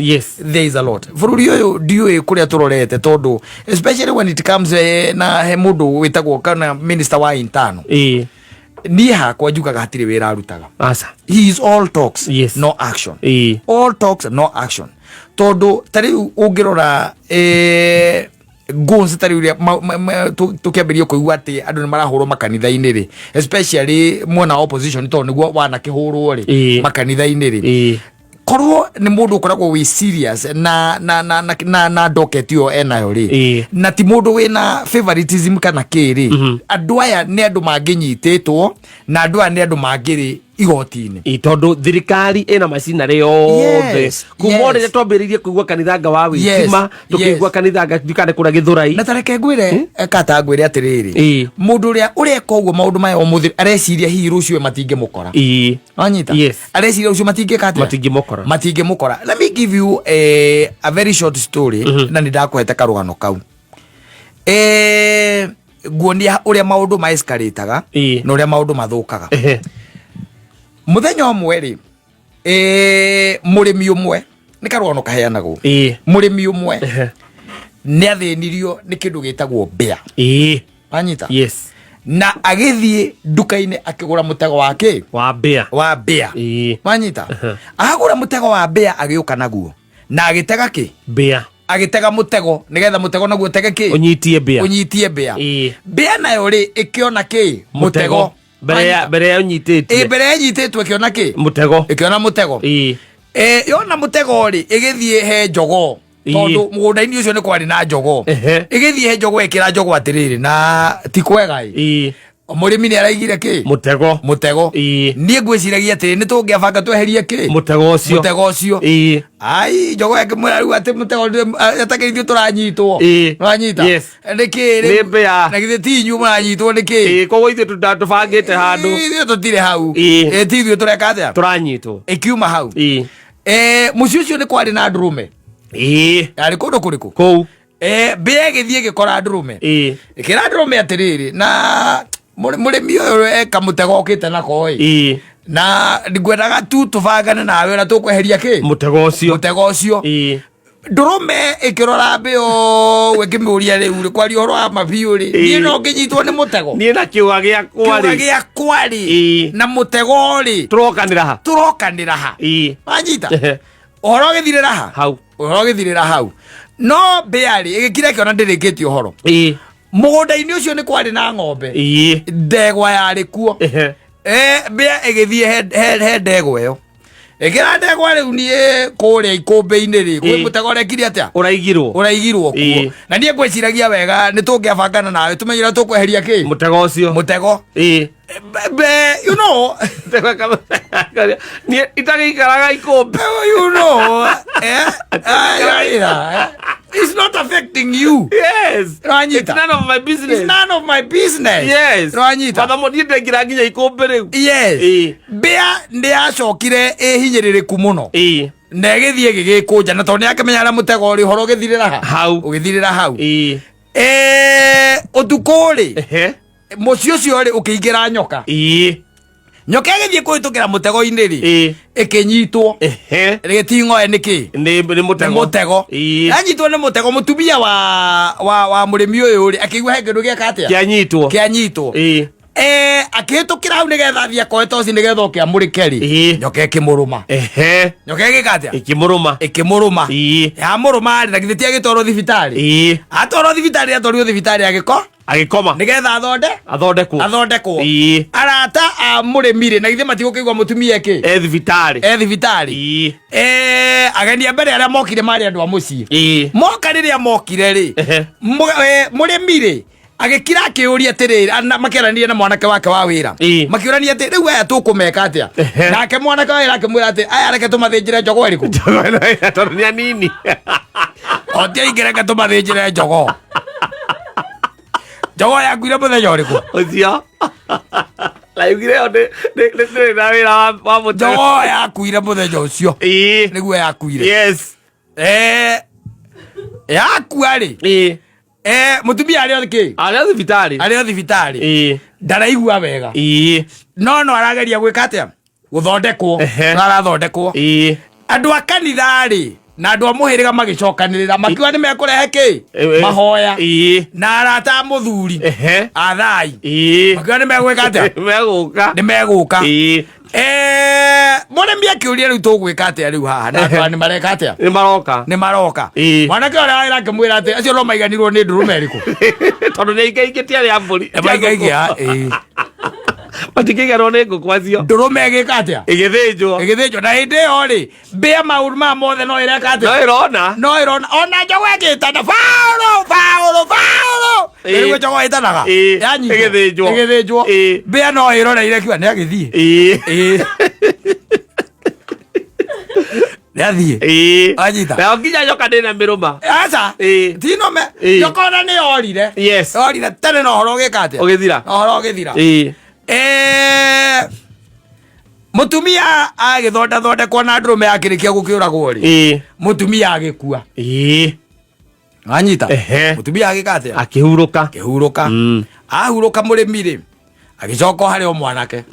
S2: There is a lot. Bũrũri ũyũ ndiũĩ kũrĩa tũrorete, tondũ especially when it comes na he mũndũ wĩtagwo kana minister wa internal, niĩ hakwa njugaga hatirĩ wĩra arutaga.
S1: Aca.
S2: He is all talks, no action. All talks, no action, tondũ ta rĩu ũngĩrora guns ta rĩu rĩa tũkĩambĩrĩria kũigua atĩ andũ nĩ marahũrwo makanitha-inĩ rĩ, especially mwena wa opposition, tondũ nĩguo wanakĩhũrwo rĩ makanitha-inĩ rĩ, korwo nĩ mũndũ ũkoragwo wĩ serious na docket ĩyo enayo rĩ, na ti mũndũ wĩna favoritism kana kĩ rĩ, andũ aya nĩ andũ mangĩnyitĩtwo na andũ aya nĩ andũ mangĩrĩ igoti-inĩ.
S1: Ĩĩ, tondũ thirikari ĩna macinarĩ yothe kuma o rĩrĩa twambĩrĩirie kũigua kanithanga wa wĩtima, tũkĩigua kanithanga ndikane kũrĩa Gĩthũrai.
S2: Na tareke ngwĩre, kata ngwĩre atĩrĩrĩ, mũndũ ũrĩa ũreka ũguo maũndũ maya ũmũthĩ areciria hihi rũciũ we matingĩmũkora. Wanyita?
S1: Yes.
S2: Areciria rũciũ matingĩka atĩa?
S1: Matingĩmũkora.
S2: Matingĩmũkora. Let me give you a very short story, na nĩ ndakũhete karũgano kau, nguonia ũrĩa maũndũ ma escalataga na ũrĩa maũndũ mathũkaga. Mũthenya ũmwe rĩ, mũrĩmi ũmwe, nĩ karũgano kaheanagwo, mũrĩmi ũmwe nĩ athĩnirio nĩ kĩndũ gĩtagwo mbĩa. Wanyita?
S1: Yes.
S2: Na agĩthiĩ nduka-inĩ akĩgũra mũtego wa kĩ?
S1: Wa mbĩa.
S2: Wa mbĩa. Wanyita? Agũra mũtego wa mbĩa, agĩũka naguo na agĩtega kĩ?
S1: Mbĩa.
S2: Agĩtega mũtego nĩgetha mũtego naguo ũtege kĩ?
S1: Ũnyitie mbĩa.
S2: Ũnyitie mbĩa. Mbĩa nayo rĩ, ĩkĩona kĩ? Mũtego.
S1: Mbere ya
S2: Wanyita?
S1: Mbere ya ũnyitĩtie.
S2: Mbere ĩnyitĩtwo ĩkĩona kĩ?
S1: Mũtego.
S2: Ĩkĩona mũtego. Yona mũtego rĩ, ĩgĩthiĩ he jogoo, tondũ mũgũnda-inĩ ũcio nĩ kwarĩ na jogoo. Ĩgĩthiĩ he jogoo, ĩkĩra jogoo atĩrĩrĩ, na ti kwega ĩ, mũrĩmi nĩ araigire kĩ?
S1: Mũtego.
S2: Mũtego. Niĩ ngwĩciragia atĩrĩ, nĩ tũngĩabanga tweherie kĩ?
S1: Mũtego ũcio.
S2: Mũtego ũcio. Ai, jogoo ĩkĩmwĩra rĩu atĩ mũtego atakĩrĩ ithuĩ tũranyitwo. Wanyita?
S1: Yes.
S2: Nĩkĩ?
S1: Nĩ mbĩa.
S2: Na githĩ ti inyuĩ mũranyitwo nĩkĩ?
S1: Ĩĩ, koguo ithuĩ tũbangĩte handũ.
S2: Ithuĩ tũtirĩ hau. Ĩ, ti ithuĩ tũreka atĩa?
S1: Tũranyitwo.
S2: Ĩkiuma hau. Mũciĩ ũcio nĩ kwarĩ na ndũrũme. Yarĩ kũndũ kũrĩkũ?
S1: Kũu.
S2: Mbĩa ĩgĩthiĩ ĩgĩkora ndũrũme, ĩkĩra ndũrũme atĩrĩrĩ, na mũrĩmi ũyũ eka mũtego okĩte nako ĩ, na ngwendaga tu tũbangane nawe na tũkweheria kĩ?
S1: Mũtego ũcio.
S2: Mũtego ũcio. Ndũrũme ĩkĩrora mbĩa ũguo, ĩkĩmĩũria, rĩu rĩ, kwaria ũhoro wa mabiũ rĩ, niĩ no ngĩnyitwo nĩ mũtego?
S1: Niĩ na kĩũga gĩakwa
S2: kĩũga
S1: rĩ,
S2: gĩakwa rĩ, na mũtego rĩ,
S1: tũrokanĩra ha?
S2: Tũrokanĩra ha? Wanyita? Ũhoro ũgĩthirĩra ha?
S1: Hau.
S2: Ũhoro ũgĩthirĩra hau, no mbĩa rĩ, ĩgĩkira ĩkĩona ndĩrĩkĩtie ũhoro. Mũgũnda-inĩ ũcio nĩ kwarĩ na ng'ombe, ndegwa yarĩ kuo. Mbĩa ĩgĩthiĩ he ndegwa ĩyo. Ĩkĩra ndegwa rĩu niĩ kũrĩa ikũmbĩ-inĩ rĩ, kwĩ mũtego ũrekire atĩa?
S1: Ũraigirwo.
S2: Ũraigirwo kuo. Na niĩ ngwĩciragia wega nĩ tũngĩabangana nawe tũmenye ũrĩa tũkweheria kĩ?
S1: Mũtego ũcio.
S2: Mũtego. Be, you know,
S1: Niĩ itagĩikaraga ikũmbĩ.
S2: You know, yeah. It's not affecting you.
S1: Yes.
S2: Rwanyita.
S1: It's none of my business.
S2: It's none of my business.
S1: Yes.
S2: Rwanyita.
S1: Mathomo niĩ ndengĩra nginya ikũmbĩ rĩu.
S2: Yes. Mbĩa nĩ yacokire ĩhinyĩrĩrĩku mũno na ĩgĩthiĩ ĩgĩgĩkũnja, na tondũ nĩ akĩmenya harĩa mũtego ũrĩ, ũhoro ũgĩthirĩra ha?
S1: Hau.
S2: Ũgĩthirĩra hau. Ũtukũ rĩ, mũciĩ ũcio rĩ ũkĩingĩra nyoka. Nyoka ĩgĩthiĩ kũhĩtũkĩra mũtego-inĩ rĩ, ĩkĩnyitwo. Rĩgĩting'oe nĩ kĩ?
S1: Nĩ
S2: Nĩ
S1: mũtego.
S2: Mũtego. Yanyitwo nĩ mũtego, mũtumia wa mũrĩmi ũyũ rĩ, akĩigua he kĩndũ gĩeka atĩa?
S1: Kĩanyitwo.
S2: Kĩanyitwo. Akĩhĩtũkĩra hau nĩgetha athiĩ akoe toci nĩgetha oke amũrĩke rĩ, nyoka ĩkĩmũrũma. Nyoka ĩgĩka atĩa?
S1: Ĩkĩmũrũma.
S2: Ĩkĩmũrũma. Yamũrũma rĩ, na githĩ ti agĩtwarwo thibitarĩ? Atwarwo thibitarĩ, atwarirwo thibitarĩ agĩko
S1: Agĩkoma.
S2: Nĩgetha athonde
S1: Athondekwo.
S2: Athondekwo. Arata a mũrĩmi rĩ, na githĩ matigũkĩigua mũtumia ĩkĩ?
S1: E thibitarĩ.
S2: E thibitarĩ. Ageni a mbere arĩa mokire marĩ andũ a mũciĩ. Moka, rĩrĩa mokire rĩ, mũrĩmi rĩ agĩkira akĩũria atĩrĩrĩ, makĩaranĩria na mwanake wake wa wĩra, makĩũrania atĩ rĩu aya tũkũmeka atĩa? Nake mwanake wa wĩra akĩmwĩra atĩ aya reke tũmathĩnjĩre njogoo ĩrĩkũ?
S1: Tondũ nĩ anini.
S2: O ti aingĩ, reke tũmathĩnjĩre njogoo. Njogoo yakuire mũthenya ũrĩkũ?
S1: Ũcio laugire yo nĩ na wĩra wa mũtego.
S2: Njogoo yakuire mũthenya ũcio. Nĩguo yakuire. Yakua rĩ, mũtumia arĩ o kĩ?
S1: Arĩ o thibitarĩ.
S2: Arĩ o thibitarĩ. Ndaraigua wega. No arageria gwĩka atĩa? Gũthondekwo. No arathondekwo. Andũ a kanitha rĩ na andũ a mũhĩrĩga magĩcokanĩrĩra, makiuga nĩ mekũrehe kĩ? Mahoya. Na arata a mũthuri athai makiuga nĩ megwĩka atĩa?
S1: Megũka.
S2: Nĩ megũka. Mũrĩmi akĩũria, rĩu tũgwĩka atĩa rĩu haha na andũ aya nĩ mareka atĩa?
S1: Nĩ maroka.
S2: Nĩ maroka. Mwanake ũrĩa wĩra akĩmwĩra atĩ acio no maiganirwo nĩ ndũrũme ĩrĩkũ?
S1: Tondũ nĩ aingaingĩtie arĩa a mbũri.
S2: Nĩ maingaingĩa.
S1: Matingĩiganwo nĩ ngũkũ acio.
S2: Ndũrũme ĩgĩka atĩa?
S1: Ĩgĩthĩnjwo.
S2: Ĩgĩthĩnjwo. Na hĩndĩ ĩyo rĩ, mbĩa maũndũ maya mothe no ĩreka atĩa?
S1: No ĩrona.
S2: No ĩrona. Ona njogu ĩgĩtana, "Faũrũ, faũrũ, faũrũ!" Nĩguo njogu ĩtanaga. Yanyitwo.
S1: Ĩgĩthĩnjwo.
S2: Ĩgĩthĩnjwo. Mbĩa no ĩroreire kiuga nĩ agĩthiĩ. Nĩ athiĩ. Anyita.
S1: Nayo nginya nyoka ndĩna mĩrũma.
S2: Aca. Tinome. Nyoka ona nĩ yorire. Yorire tene na ũhoro ũgĩka atĩa?
S1: Ũgĩthira.
S2: Na ũhoro ũgĩthira. Mũtumia agĩthondathondekwo na ndũrũme akĩrĩkia gũkĩũragwo rĩ, mũtumia agĩkua. Wanyita? Mũtumia agĩka atĩa?
S1: Akĩhurũka.
S2: Akĩhurũka. Ahurũka, mũrĩmi rĩ agĩcoka o harĩ o mwanake,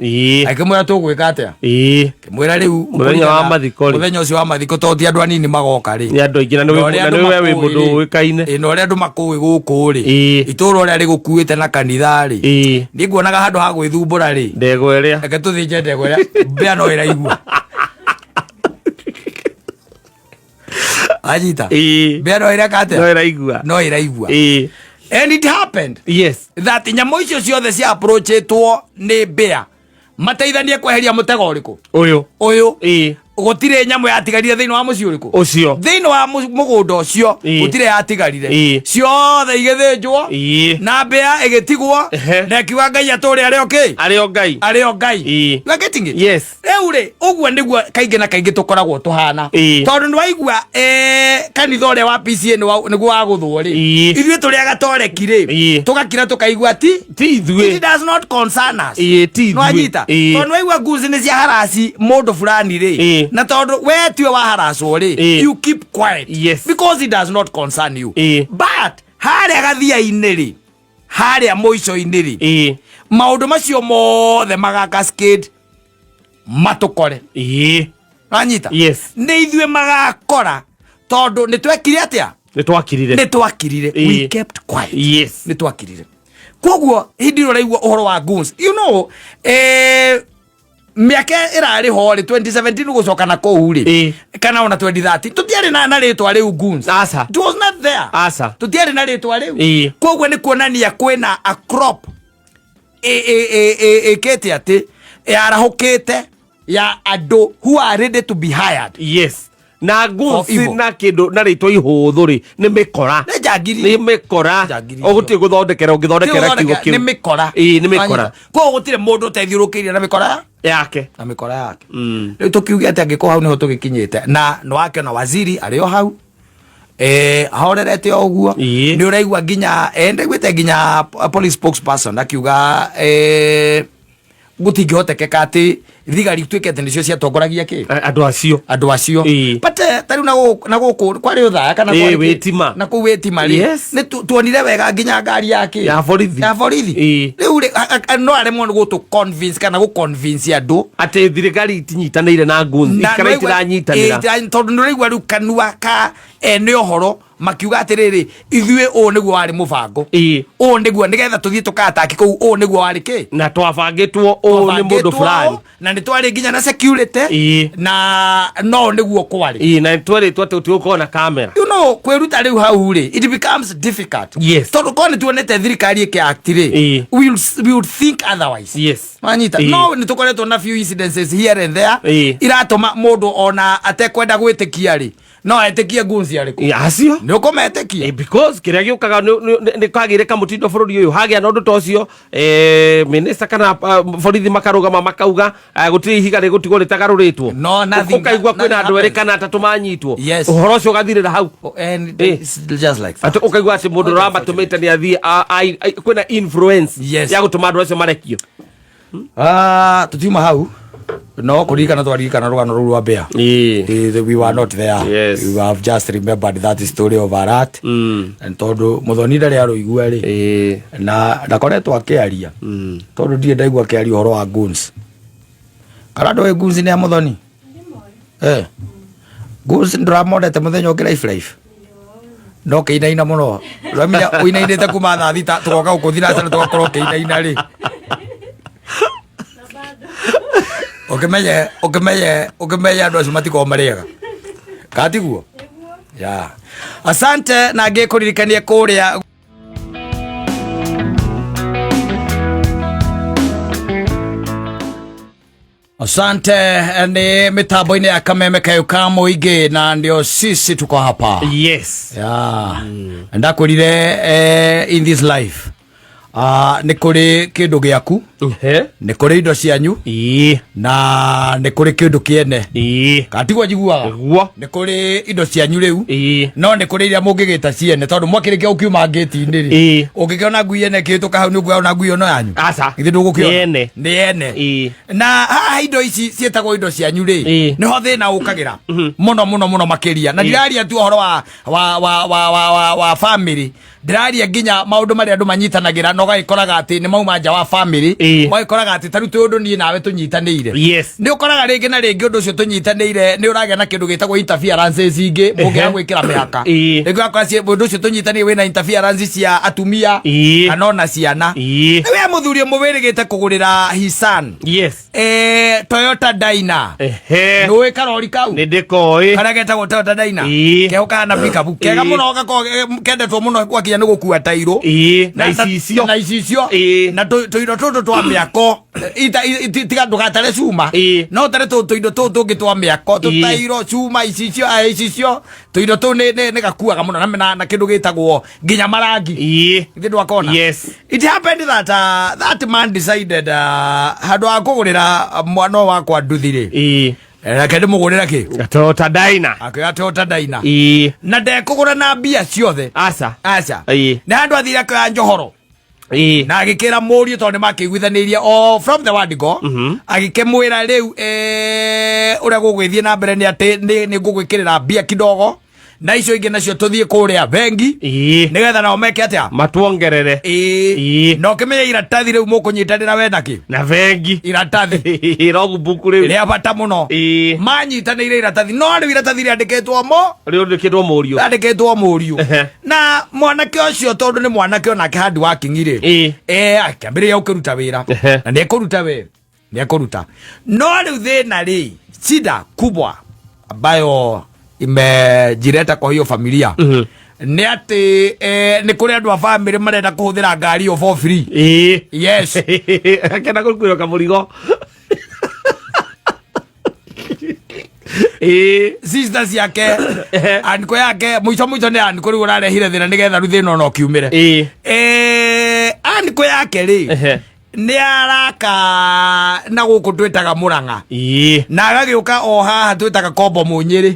S2: akĩmwĩra, "Tũgwĩka atĩa?" Akĩmwĩra rĩu
S1: Mũthenya wa mathiko rĩ.
S2: Mũthenya ũcio wa mathiko, tondũ ti andũ anini magoka rĩ,
S1: Nĩ andũ aingĩ na
S2: Na ũrĩa
S1: na
S2: andũ
S1: nĩ we wĩ
S2: makũĩ
S1: mũndũ
S2: rĩ,
S1: ũĩkaine.
S2: Na ũrĩa andũ makũĩ gũkũ rĩ, itũũra ũrĩa rĩgũkuĩte na kanitha rĩ, niĩ nguonaga handũ ha gwĩthumbũra rĩ,
S1: ndegwa ĩrĩa.
S2: Reke tũthĩnje ndegwa ĩrĩa, mbĩa no ĩraigua. Anyita? Mbĩa no ĩreka atĩa?
S1: No ĩraigua.
S2: No ĩraigua. And it happened that nyamũ icio ciothe cia approachĩtwo nĩ mbĩa mateithanie kweheria mũtego ũrĩkũ?
S1: Ũyũ.
S2: Ũyũ. Gũtirĩ nyamũ yatigarire thĩinĩ wa mũciĩ ũrĩkũ?
S1: Ũcio.
S2: Thĩinĩ wa mũgũnda ũcio. Gũtirĩ yatigarire. Ciothe igĩthĩnjwo na mbĩa ĩgĩtigwo na ĩkiuga Ngai atũre arĩ o kĩ?
S1: Arĩ o Ngai.
S2: Arĩ o Ngai. You are getting it?
S1: Yes.
S2: Rĩu rĩ, ũguo nĩguo kaingĩ na kaingĩ tũkoragwo tũhana, tondũ nĩ waigua kanitha ũrĩa wa PCA nĩguo wagũthwo rĩ, ithuĩ tũrĩ agatoreki rĩ, tũgakira tũkaigua ti
S1: Ti ithuĩ.
S2: It does not concern us.
S1: Ti ithuĩ.
S2: Nwanyita? Tondũ nĩwaigua nguci nĩ cia harasi mũndũ fulani rĩ, na tondũ we tiwe wa haracwo rĩ, you keep quiet because it does not concern you. But harĩa gathia-inĩ rĩ, harĩa mũico-inĩ rĩ, maũndũ macio mothe maga cascade matũkore. Wanyita?
S1: Yes.
S2: Nĩ ithuĩ magakora, tondũ nĩ twekire atĩa?
S1: Nĩ twakirire.
S2: Nĩ twakirire. We kept quiet. Nĩ twakirire. Koguo hĩndĩ ĩrĩa ũraigua ũhoro wa goons, mĩaka ĩrarĩ ho rĩ, 2017 gũcoka na kũu rĩ, kana ona 2030, tũtiarĩ na rĩtwa rĩu goons.
S1: Aca.
S2: It was not there.
S1: Aca.
S2: Tũtiarĩ na rĩtwa rĩu. Koguo nĩ kuonania kwĩna a crop ĩkĩte atĩ yarahũkĩte. Ya andũ who are ready to be hired.
S1: Yes, na
S2: For
S1: guns
S2: evil.
S1: Na kindu na ritwa ihũthũ rĩ, nĩ mĩkora.
S2: Nĩ njangiri.
S1: Nĩ mĩkora.
S2: Njangiri.
S1: Ũgũtirĩ gũthondekera ũngĩthondekera kiugo kĩu.
S2: Nĩ mĩkora.
S1: Ĩĩ, nĩ mĩkora.
S2: Koguo gũtirĩ mũndũ ũtethiũrũkĩirie na mĩkora
S1: yake.
S2: Na mĩkora yake. Rĩu tũkiuge atĩ angĩkorwo hau nĩho tũgĩkinyĩte, na nĩ wakĩona waziri arĩ o hau ahorerete o ũguo. Nĩ ũraigua nginya ndaiguĩte nginya police spokesperson akiuga gũtingĩhotekeka atĩ thigari ituĩke atĩ nĩcio ciatongoragia kĩ.
S1: Andũ acio.
S2: Andũ acio. But ta rĩu na gũkũ kwarĩ ũthaya kana kwarĩ kĩ?
S1: Wĩtima.
S2: Na kũu wĩtima rĩ, nĩ tuonire wega nginya ngari ya kĩ,
S1: Ya borithi.
S2: Ya borithi. Rĩu rĩ, no aremwo nĩ gũtũ convince kana gũ convince andũ
S1: atĩ thirikari itinyitanĩire na guns
S2: Na
S1: kana
S2: nĩwaigua-
S1: itiranyitanĩra.
S2: Tondũ nĩ ũraigua rĩu kanua ka ene ũhoro makiuga atĩrĩrĩ, ithuĩ ũũ nĩguo warĩ mũbango, ũũ nĩguo nĩgetha tũthiĩ tũkataki kũu, ũũ nĩguo warĩ kĩ,
S1: na twabangĩtwo ũũ nĩ mũndũ
S2: twabangĩtwo
S1: fulani.
S2: ũũ, na nĩ twarĩ nginya na security, na no nĩguo kwarĩ.
S1: Na twerĩtwo atĩ tũtigũkorwo na kamera.
S2: Kwĩruta rĩu hau rĩ, it becomes difficult, tondũ korwo nĩ tuonete thirikari ĩkĩ-act rĩ, we would think otherwise. Wanyita? No nĩ tũkoretwo na few incidences here and there iratũma mũndũ ona atekwenda gwĩtĩkia rĩ, no etĩkie guns arĩkũ.
S1: Acio.
S2: Nĩ ũkũmetĩkia.
S1: Because kĩrĩa gĩũkaga nĩ kwagĩire kamũtindo bũrũri ũyũ, hagĩa na ũndũ ta ũcio, minister kana borithi makarũgama makauga, gũtirĩ ihiga rĩgũtigwo rĩtagarũrĩtwo.
S2: No, nothing-
S1: Ũkaigua kwĩna
S2: nothing
S1: andũ erĩ
S2: happens.
S1: kana atatũ manyitwo.
S2: Yes.
S1: Ũhoro ũcio ũgathirĩra hau.
S2: Oh, and it's just like that.
S1: Atĩ ũkaigua atĩ mũndũ ũramatũmĩte nĩ athiĩ kwĩna influence ya gũtũma andũ acio marekio.
S2: Ah, tutiuma hau no kũririkana twaririkana rũgano rũu rwa mbĩa. We were not there. We have just remembered that story of a rat. And tondũ mũthoni ndarĩ arũigua rĩ, na ndakoretwo akĩaria, tondũ ndirĩ ndaigua akĩaria ũhoro wa goons, kana ndũĩ goons nĩ a mũthoni? Goons ndũramonete mũthenya ũngĩ life life no kĩinaina mũno, ũramenya ũinainĩte kuma thaa 6 tũgoka gũkũ thinacara tũgakorwo kĩinaina rĩ, ũkĩmenye ũkĩmenye ũkĩmenye andũ acio matikorwo marĩega katiguo ya. Asante, na ngĩkũririkanie kũrĩa. Asante, ni mitambo-inĩ ya Kameme kayo ka mũingĩ, na ndio sisi tuko hapa. Yeah. Ndakwĩrire in this life nĩ kũrĩ kĩndũ gĩaku, nĩ kũrĩ indo cianyu, na nĩ kũrĩ kĩndũ kĩene. Katiguo njiguaga?
S1: Nĩguo.
S2: Nĩ kũrĩ indo cianyu rĩu, no nĩ kũrĩ iria mũngĩgĩta ciene, tondũ mwakĩrĩkia gũkiuma ngĩti-inĩ rĩ, ũngĩkĩona ngui ene ĩkĩhĩtũka hau, nĩ ũkuona ngui ĩyo no yanyu?
S1: Aca.
S2: Githĩ ndũgũkĩona?
S1: Nĩ ene.
S2: Nĩ ene. Na haha indo ici ciĩtagwo indo cianyu rĩ, nĩho thĩna ũkagĩra mũno mũno mũno makĩria, na ndiraria tu ũhoro wa family, ndĩraria nginya maũndũ marĩa andũ manyitanagĩra na ũgagĩkoraga atĩ nĩ mauma nja wa family. Ũgagĩkoraga atĩ ta rĩu twĩ ũndũ niĩ nawe tũnyitanĩire, nĩ ũkoraga rĩngĩ na rĩngĩ ũndũ ũcio tũnyitanĩire nĩ ũragĩa na kĩndũ gĩtagwo interferences ingĩ mũngĩaga gwĩkĩra mĩhaka. Rĩngĩ ũgakora ũndũ ũcio tũnyitanĩire wĩna interference cia atumia kana ona ciana. Nĩ we mũthuri ũmũwĩrĩgĩte kũgũrĩra his son Toyota Dyna. Nĩũĩ karori kau?
S1: Nĩ ndĩkoĩ.
S2: Karĩa getagwo Toyota Dyna, keho kahana pickup kega mũno, gakoragwo kendetwo mũno gwakinya nĩ gũkua tairũ
S1: Na icicio.
S2: Na icicio. Na tũindo tũtũ twa mĩako, tiga ndũgatare cuma, no ũtare tũindo tũtũ tũngĩ twa mĩako, tũtairũ, cuma, icicio, icicio, tũindo tũu nĩ gakuaga mũno na kĩndũ gĩtagwo nginya marangi. Githĩ ndwakona?
S1: Yes.
S2: It happened that that man decided, handũ ha kũgũrĩra mwana ũyũ wakwa nduthi rĩ, reke ndĩmũgũrĩre kĩ?
S1: Toyota Dyna.
S2: Akĩoya Toyota Dyna, na ndekũgũra na mbia ciothe.
S1: Aca.
S2: Aca. Nĩ handũ athire akĩoya njohoro na agĩkĩra mũriũ, tondũ nĩ makĩiguithanĩirie o from the word go, agĩkĩmwĩra rĩu ũrĩa gũgwĩthiĩ na mbere nĩ atĩ nĩ ngũgwĩkĩrĩra mbia kidogo, na icio ingĩ nacio tũthiĩ kũrĩa bengi nĩgetha nao meke atĩa?
S1: Matuongerere.
S2: Na ũkĩmenye iratathi rĩu mũkũnyitanĩra we nakĩ?
S1: Na bengi.
S2: Iratathi
S1: logbook rĩu.
S2: Rĩa bata mũno. Manyitanĩire iratathi, no rĩu iratathi rĩandĩkĩtwo mo
S1: Rĩandĩkĩtwo mũriũ.
S2: Rĩandĩkĩtwo mũriũ. Na mwanake ũcio, tondũ nĩ mwanake onake hard working rĩ, akĩambĩrĩria gũkĩruta wĩra. Na nĩ ekũruta, we nĩ ekũruta, no rĩu thĩna rĩ, shida kubwa ambayo imejireta kwa hiyo familia nĩ atĩ nĩ kũrĩ andũ a family marenda kũhũthĩra ngari ĩyo for free. Yes.
S1: Akenda gũkuĩrwo kamũrigo.
S2: Sister ciake, anko yake, mũico mũico nĩ anko rĩu ũrarehire thĩna nĩgetha rĩu thĩna ona ũkiumĩre. Anko yake rĩ, nĩ araka na gũkũ twĩtaga Mũrang'a, na agagĩũka o haha twĩtaga Kombo Mũnyĩrĩ.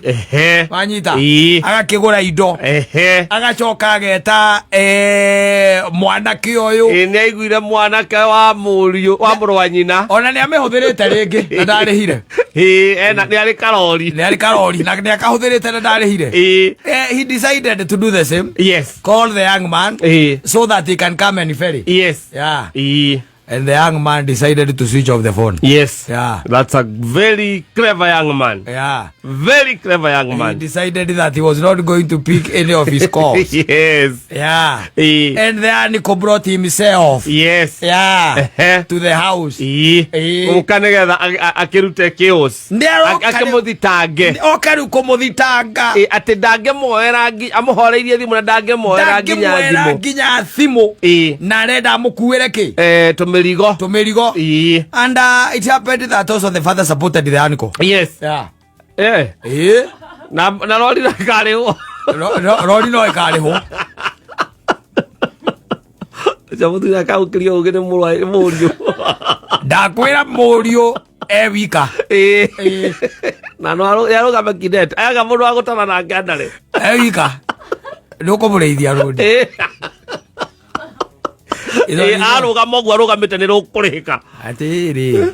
S2: Wanyita? Agakĩgũra indo, agacoka ageta mwanake ũyũ.
S1: Nĩ aiguire mwanake wa mũriũ wa mũrũ wa nyina.
S2: Ona nĩ amĩhũthĩrĩte rĩngĩ na ndarĩhire.
S1: Ena nĩ arĩ karori.
S2: Nĩ arĩ karori na nĩ akahũthĩrĩte na ndarĩhire. He decided to do the same, call the young man so that he can come and ferry. Yeah. And the young man decided to switch off the phone. Yeah.
S1: That's a very clever young man. Very clever young
S2: He
S1: man.
S2: decided that he was not going to pick any of his calls. Yeah. And the uncle brought himself. Yeah. To the house.
S1: Gũka nĩgetha akĩrute chaos.
S2: Nĩ aroka
S1: Akĩmũthitange.
S2: Oka rĩu kũmũthitanga.
S1: Atĩ ndangĩmuoera amũhoreirie thimũ na ndangĩmuoera nginya
S2: Ndangĩmuoera
S1: thimũ.
S2: nginya thimũ. Na arenda amũkuĩre kĩ?
S1: Tũmĩrigo.
S2: Tũmĩrigo. And it happened that also the father supported the uncle. Yeah.
S1: Na rori na karĩhwo.
S2: Rori no ĩkarĩhwo.
S1: Ũcio mũthuri akagũkĩria ũgĩ nĩ mũriũ.
S2: Ndakwĩra mũriũ e wika.
S1: Na no arũgame kidete. Ayaga mũndũ wa gũtara nake andarĩ.
S2: E wika. Nĩ ũkũmũrĩithia rũndi.
S1: Arũgama ũguo arũgamĩte nĩ rũkũrĩhĩka.
S2: Atĩrĩrĩ.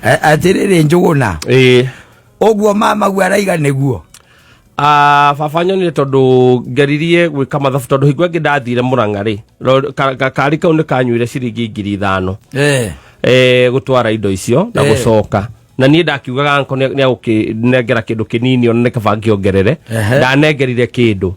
S2: Atĩrĩrĩ Njũgũna. Ũguo mama guo araiga nĩguo.
S1: Baba nyonire tondũ ngeririe gwĩka mathabu tondũ hingo ĩngĩ ndathire Mũrang'a rĩ, kari kau nĩ kanyuire ciringi 5,000. Gũtwara indo icio na gũcoka. Na niĩ ndakiugaga anko nĩ agũkĩnengera kĩndũ kĩnini ona nĩ kaba ngĩongerere. Ndanengerire kĩndũ.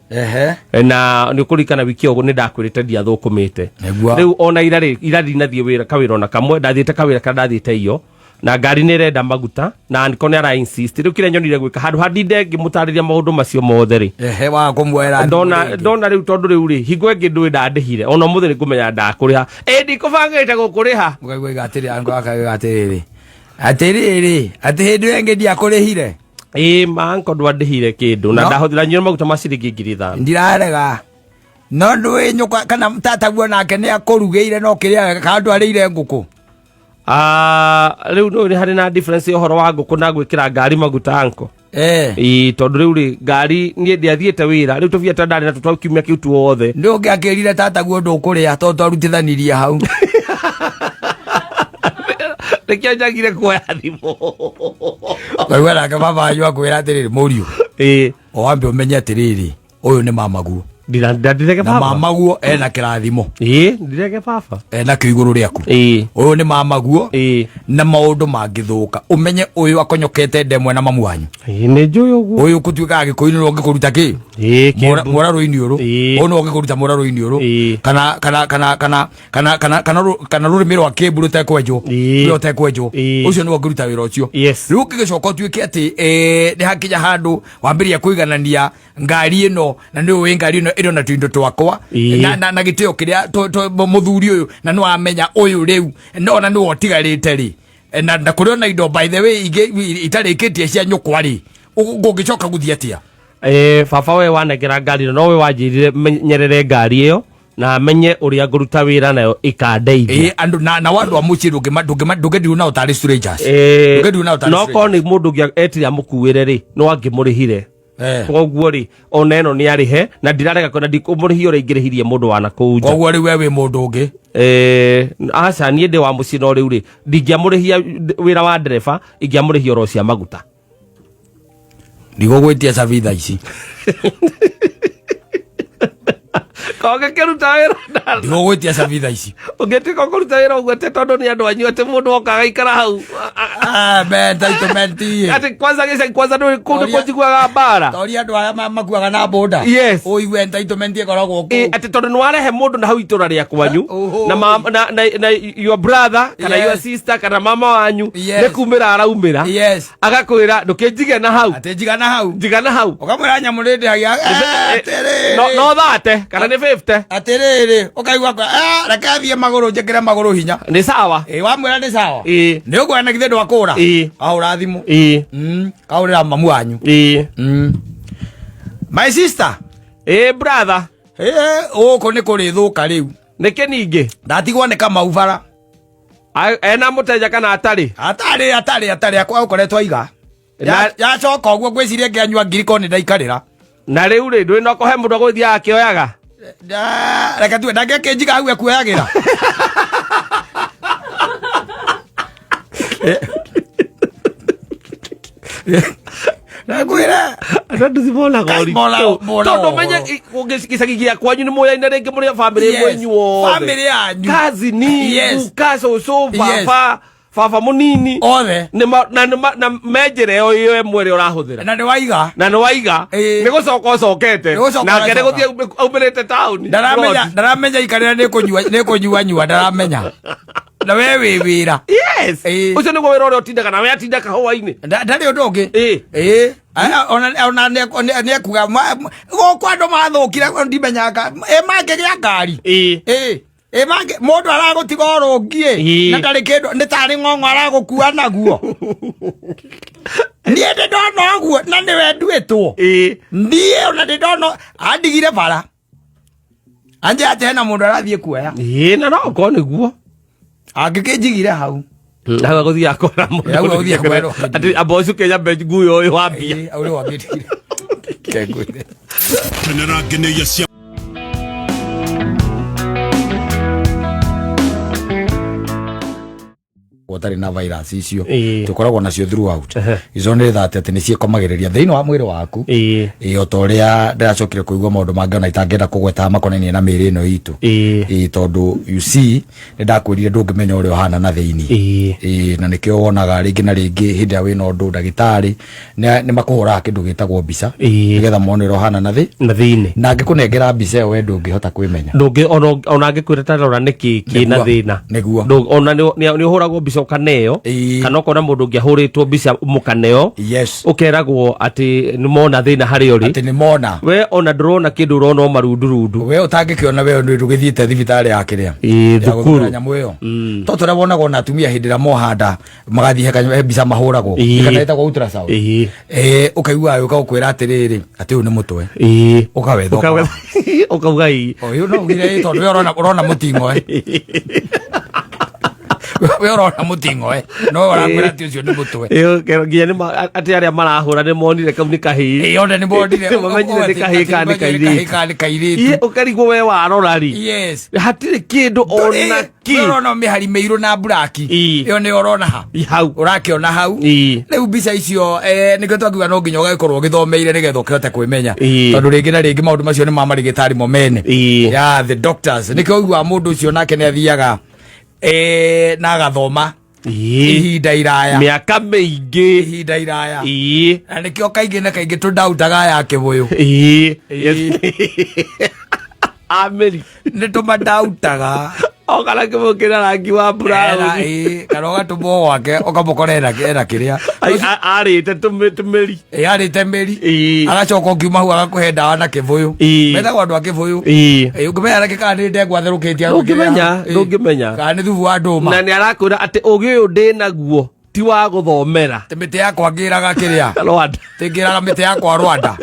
S1: Na nĩ ũkũririkana wiki ĩyo nĩ ndakwĩrĩte ndiathũkũmĩte.
S2: Nĩguo.
S1: Rĩu ona ira rĩ, ira ndinathiĩ wĩra kawĩra ona kamwe, ndathiĩte kawĩra karĩa ndathiĩte iyo. Na ngari nĩ ĩrenda maguta na anko nĩ ara insist. Rĩu kĩrĩa nyonire gwĩka handũ ha ndinde ngĩmũtarĩria maũndũ macio mothe rĩ.
S2: Waga kũmuoera thimũ rĩngĩ.
S1: Ndona rĩu tondũ rĩu rĩ, hingo ĩngĩ ndũĩ ndandĩhire. Ona ũmũthĩ nĩ ngũmenya ndakũrĩha. Ndikũbangĩte gũkũrĩha.
S2: Mũkaigua iga atĩrĩ, anko akauga atĩrĩrĩ. Atĩrĩrĩ, atĩ hĩndĩ ĩyo ĩngĩ ndiakũrĩhire.
S1: Ma anko ndwandĩhire kĩndũ na
S2: No.
S1: ndahũthĩra nyuire maguta ma ciringi 5,000.
S2: Ndirarega. No ndũĩ nyũkwa kana tataguo nake nĩ akũrugĩire no kĩrĩa kana ndwarĩire ngũkũ.
S1: Rĩu nĩ harĩ na difference ya ũhoro wa ngũkũ na gwĩkĩra ngari maguta anko. Tondũ rĩu rĩ, ngari niĩ ndiathiĩte wĩra, rĩu tũbia ta ndarĩ na tũtwa kiumia kĩu tuothe.
S2: Nĩ ũngĩakĩrire tataguo ndũkũrĩa tondũ twarutithanirie hau.
S1: Nĩkĩo njagire kuoya thimũ.
S2: Ngaigua nake baba wanyu akwĩra atĩrĩrĩ, mũriũ. O wambe ũmenye atĩrĩrĩ, ũyũ nĩ mamaguo.
S1: Ndirege
S2: Na
S1: baba.
S2: mamaguo ena kĩrathimo.
S1: Ndirege baba.
S2: Ena kĩo igũrũ rĩaku. Ũyũ nĩ mamaguo. Na maũndũ mangĩthũka, ũmenye ũyũ akonyokete ndemwe na mamu wanyu.
S1: Nĩ njũĩ ũguo.
S2: Ũyũ kũtuĩka Gĩkũyũ nĩwe ũngĩkũruta kĩ?
S1: Kĩmbu.
S2: Mũrarũ-inĩ ũrũ. Ũyũ nĩwe ũngĩkũruta mũrarũ-inĩ ũrũ. Kana, kana, kana, kana, kana, kana, kana kana rũrĩmĩ rwa Kĩmbu rũtekwenjwo. Rũrĩa ũtekwenjwo. Ũcio nĩwe ũngĩruta wĩra ũcio. Rĩu ũngĩgĩcoka ũtuĩke atĩ, nĩ hakinya handũ wambĩrĩria kũiganania ngari ĩno, na nĩ ũĩ ngari ĩno ĩrĩ ona tũindo twakwa. Na gĩtĩo kĩrĩa mũthuri ũyũ, na nĩ wamenya ũyũ rĩu, na ona nĩwe ũtigarĩte rĩ. Na kũrĩ ona indo by the way ingĩ itarĩkĩtie cia nyũkwa rĩ, ngũngĩcoka gũthiĩ atĩa?
S1: Baba we wanengera ngari ĩno, no we wanjĩrire menyerere ngari ĩyo na menye ũrĩa ngũruta wĩra nayo ĩkandeithia.
S2: Andũ, na andũ a mũciĩ ndũngĩndirwo nao tarĩ strangers. Ndũngĩndirwo nao tarĩ
S1: No korwo nĩ mũndũ ũngĩ etire amũkuĩre rĩ, no angĩmũrĩhire. Koguo rĩ, ona ĩno nĩ arĩhe, na ndirarega kwenda ndikũmũrĩhia ũrĩa ingĩrĩhirie mũndũ wa na kũu nja.
S2: Koguo rĩu we wĩ mũndũ ũngĩ?
S1: Aca, niĩ ndĩ wa mũciĩ, no rĩu rĩ, ndingĩamũrĩhia wĩra wa ndereba, ingĩamũrĩhia oro cia maguta.
S2: Ndigũgwĩtia cabi thaa ici.
S1: Kongĩkĩruta wĩra ndara.
S2: Ndigũgwĩtia cabi thaa ici.
S1: Ũngĩtuĩka ũkũruta wĩra ũguo atĩ tondũ nĩ andũ anyu atĩ mũndũ oka agaikara hau.
S2: Entitlement.
S1: Atĩ kwanza gĩcagi kwanza ndũĩ kũu nĩkuo njiguaga mbara.
S2: Toria andũ aya makuaga na boda. Ũigue entitlement ĩkoragwo kũu.
S1: Atĩ tondũ nĩ warehe mũndũ na hau itũra rĩa kwanyu, na na your brother, kana your sister, kana mama wanyu, nĩ kumĩra araumĩra. Agakwĩra, ndũkĩnjige na hau.
S2: Atĩ njiga na hau.
S1: Njiga na hau.
S2: Ũkamwĩra nyamũ nĩ ndĩhagia. Atĩrĩrĩ.
S1: No thate, kana nĩ 50.
S2: Atĩrĩrĩ, ũkaigua kwa, "Ah, reke thiĩ magũrũ njĩkĩre magũrũ hinya."
S1: Nĩ sawa.
S2: Ĩ, wamwĩra nĩ sawa.
S1: Ĩ.
S2: Nĩ ũguo na githĩ ndwakũra?
S1: Ĩ.
S2: Ahũra thimũ.
S1: Ĩ.
S2: Kahũrĩra mamu wanyu.
S1: Ĩ.
S2: My sister.
S1: Ĩ, brother.
S2: Ĩ, gũkũ nĩ kũrĩthũka rĩu.
S1: Nĩkĩ ningĩ?
S2: Ndatigwo nĩ Kamau bara.
S1: Ena mũteja kana atarĩ?
S2: Atarĩ, atarĩ, atarĩ, akwa ũkoretwo aiga. Yacoka ũguo ngwĩciria ngĩanyua ngiri korwo nĩ ndaikarĩra.
S1: Na rĩu rĩ, ndũrĩ na ũkohe mũndũ agũthiaga akĩoyaga?
S2: Reke tuwe, ndangĩakĩnjiga hau ekuoyagĩra. Nakwĩra.
S1: Andũ nduthi monaga
S2: Kai,
S1: ũritũ.
S2: mona
S1: Tondũ
S2: ũhoro.
S1: menye gĩcagi gĩa kwanyu nĩ mũyaine rĩngĩ mũrĩ a bamĩrĩ
S2: Yes.
S1: ĩmwe inyuothe.
S2: Bamĩrĩ yanyu.
S1: Kazini,
S2: Yes.
S1: guka, cũcũ,
S2: Yes.
S1: baba, baba mũnini.
S2: Othe.
S1: Nĩ ma- na nĩ ma- na me njĩra ĩyo ĩyo ĩmwe ĩrĩa ũrahũthĩra.
S2: Na nĩ waiga.
S1: Na nĩ waiga.
S2: Ĩĩ.
S1: Nĩ gũcoka ũcokete.
S2: Nĩ gũcoka
S1: Nake nĩ
S2: ũracoka.
S1: gũthiĩ aumĩrĩte taũni.
S2: Ndaramenya,
S1: Plot.
S2: ndaramenya ikarĩra nĩ kũnyua, nĩ kũnyua nyua, ndaramenya. Na we wĩ wĩra.
S1: Yes.
S2: Ĩĩ.
S1: Ũcio nĩguo wĩra ũrĩa ũtindaga nawe atinda kahũa-inĩ.
S2: Ndarĩ ũndũ ũngĩ.
S1: Ĩĩ.
S2: Ĩĩ. Aya, ona nĩ ekuga, gũkũ andũ mathũkire, ndimenyaga. Ĩ, mangĩgĩa ngari.
S1: Ĩĩ.
S2: Ĩĩ. Ĩ, mũndũ aragũtiga ũrũngiĩ.
S1: Ĩĩ.
S2: Na ndarĩ kĩndũ, nĩ tarĩ ng'ong'o aragũkua naguo. Niĩ ndĩ ndona ũguo, na nĩwe nduĩtwo.
S1: Ĩĩ.
S2: Niĩ ona ndĩ ndona, andigire bara. Anje atĩ hena mũndũ arathiĩ kuoya.
S1: Ĩĩ, na no ũkorwo nĩguo.
S2: Angĩkĩnjigire hau.
S1: Hau agũthiĩ akora mũndũ.
S2: Hau agũthiĩ akora.
S1: Atĩ amba ũcuke nyambe nguo ũyũ wa mbia.
S2: Ĩĩ, ũrĩa wambĩtire. Kengwĩre.
S4: Kenera ngeneia cia
S2: Ũtarĩ na virus icio.
S1: Ĩĩ.
S2: Tũkoragwo nacio throughout.
S1: Ehe.
S2: Icio nĩ that atĩ nĩ ciĩkomagĩrĩria thĩinĩ wa mwĩrĩ waku.
S1: Ĩĩ.
S2: Ĩĩ, o ta ũrĩa ndĩracokire kũigua maũndũ mangĩ ona itangĩenda kũgweta makonainie na mĩĩrĩ ĩno itũ.
S1: Ĩĩ.
S2: Ĩĩ, tondũ you see nĩ ndakwĩrire ndũngĩmenya ũrĩa ũhana na thĩinĩ.
S1: Ĩĩ.
S2: Ĩĩ, na nĩkĩo wonaga rĩngĩ na rĩngĩ hĩndĩ ĩrĩa wĩna ũndũ ndagĩtarĩ nĩ makũhũraga kĩndũ gĩtagwo mbica.
S1: Ĩĩ.
S2: Nĩgetha mone ũrĩa ũhana na thĩ.
S1: Na thĩinĩ.
S2: Na angĩkũnengera mbica ĩyo we ndũngĩhota kwĩmenya.
S1: Ndũngĩ ona angĩkwĩra ta rora nĩkĩ kĩna
S2: Nĩguo.
S1: thĩna.
S2: Nĩguo.
S1: Ona nĩ ũhũragwo mbica ũkaneo.
S2: Ĩĩ.
S1: Kana ũkona mũndũ ũngĩ ahũrĩtwo mbica mũkaneo.
S2: Yes.
S1: Ũkeragwo atĩ nĩ mona thĩna harĩa ũrĩ.
S2: Atĩ nĩ mona.
S1: We ona ndũrona kĩndũ, ũrona o marundurundu.
S2: We ũtangĩkĩona we ndũgĩthiĩte thibitarĩ ya kĩrĩa.
S1: Ĩĩ,
S2: Ya
S1: thukuru.
S2: gũthura nyamũ ĩyo. To tũrĩa wonaga ona atumia hĩndĩ ĩrĩa mohanda magathiĩ he mbica mahũragwo.
S1: Ĩĩ.
S2: Kana ĩtagwo ultrasound.
S1: Ĩĩ.
S2: Ĩĩ, ũkaigua yũka gũkwĩra atĩrĩrĩ, atĩ ũyũ nĩ mũtwe.
S1: Ĩĩ.
S2: Ũkawetha
S1: Ũkawetha- ũkauga ĩĩ.
S2: Ũyũ no ugire ĩĩ tondũ we ũrona mũting'oe. We ũrona mũting'oe. No ũrakwĩra atĩ ũcio nĩ mũtwe.
S1: Ĩĩ, nginya atĩ arĩa marahũra nĩ monire kau nĩ kahĩĩ.
S2: Ĩĩ, othe nĩ monire.
S1: Mamenyire nĩ kahĩĩ kana nĩ kairĩtu.
S2: Kana nĩ kairĩtu.
S1: Ĩĩ, ũkarigwo we warora rĩ.
S2: Yes.
S1: Hatirĩ kĩndũ ona kĩ.
S2: We ũrona mĩhari mĩirũ na mburaki.
S1: Ĩĩ.
S2: Ĩyo nĩyo ũrona ha.
S1: Hau.
S2: Ũrakĩona hau.
S1: Ĩĩ.
S2: Rĩu mbica icio nĩkĩo twakiuga no nginya ũgagĩkorwo ũgĩthomeire nĩgetha ũkĩhote kwĩmenya.
S1: Ĩĩ.
S2: Tondũ rĩngĩ na rĩngĩ maũndũ macio nĩ ma marĩgĩtarĩ mo mene.
S1: Ĩĩ.
S2: Yeah, the doctors. Nĩkĩo ũiguaga mũndũ ũcio nake nĩ athiaga na agathoma
S1: Ĩĩ.
S2: ihinda iraya.
S1: Mĩaka mĩingĩ.
S2: Ihinda iraya.
S1: Ĩĩ.
S2: Na nĩkĩo kaingĩ na kaingĩ tũndautaga ya kĩbũyũ.
S1: Ĩĩ. Amĩri.
S2: Nĩ tũmandautaga.
S1: O kana kĩbũyũ kĩna rangi wa brown.
S2: Ĩĩ, kana ũgatũmwo gwake ũkamũkora ena kĩrĩa.
S1: Arĩte tũmĩri.
S2: Ĩĩ, arĩte mĩri.
S1: Ĩĩ.
S2: Agacoka ũkiuma hau agakũhe ndawa na kĩbũyũ.
S1: Ĩĩ.
S2: Metagwo andũ a kĩbũyũ.
S1: Ĩĩ.
S2: Ĩĩ, ũngĩmenya na kana nĩ ndengwa therũkĩtie.
S1: Ndũngĩmenya,
S2: Ĩĩ.
S1: ndũngĩmenya.
S2: Kana nĩ thubu wa ndũma.
S1: Na nĩ arakwĩra atĩ ũgĩ ũyũ ndĩnaguo ti wa gũthomera.
S2: Atĩ mĩtĩ yakwa ngĩraga kĩrĩa.
S1: Rwanda.
S2: Atĩ ngĩraga mĩtĩ yakwa Rwanda.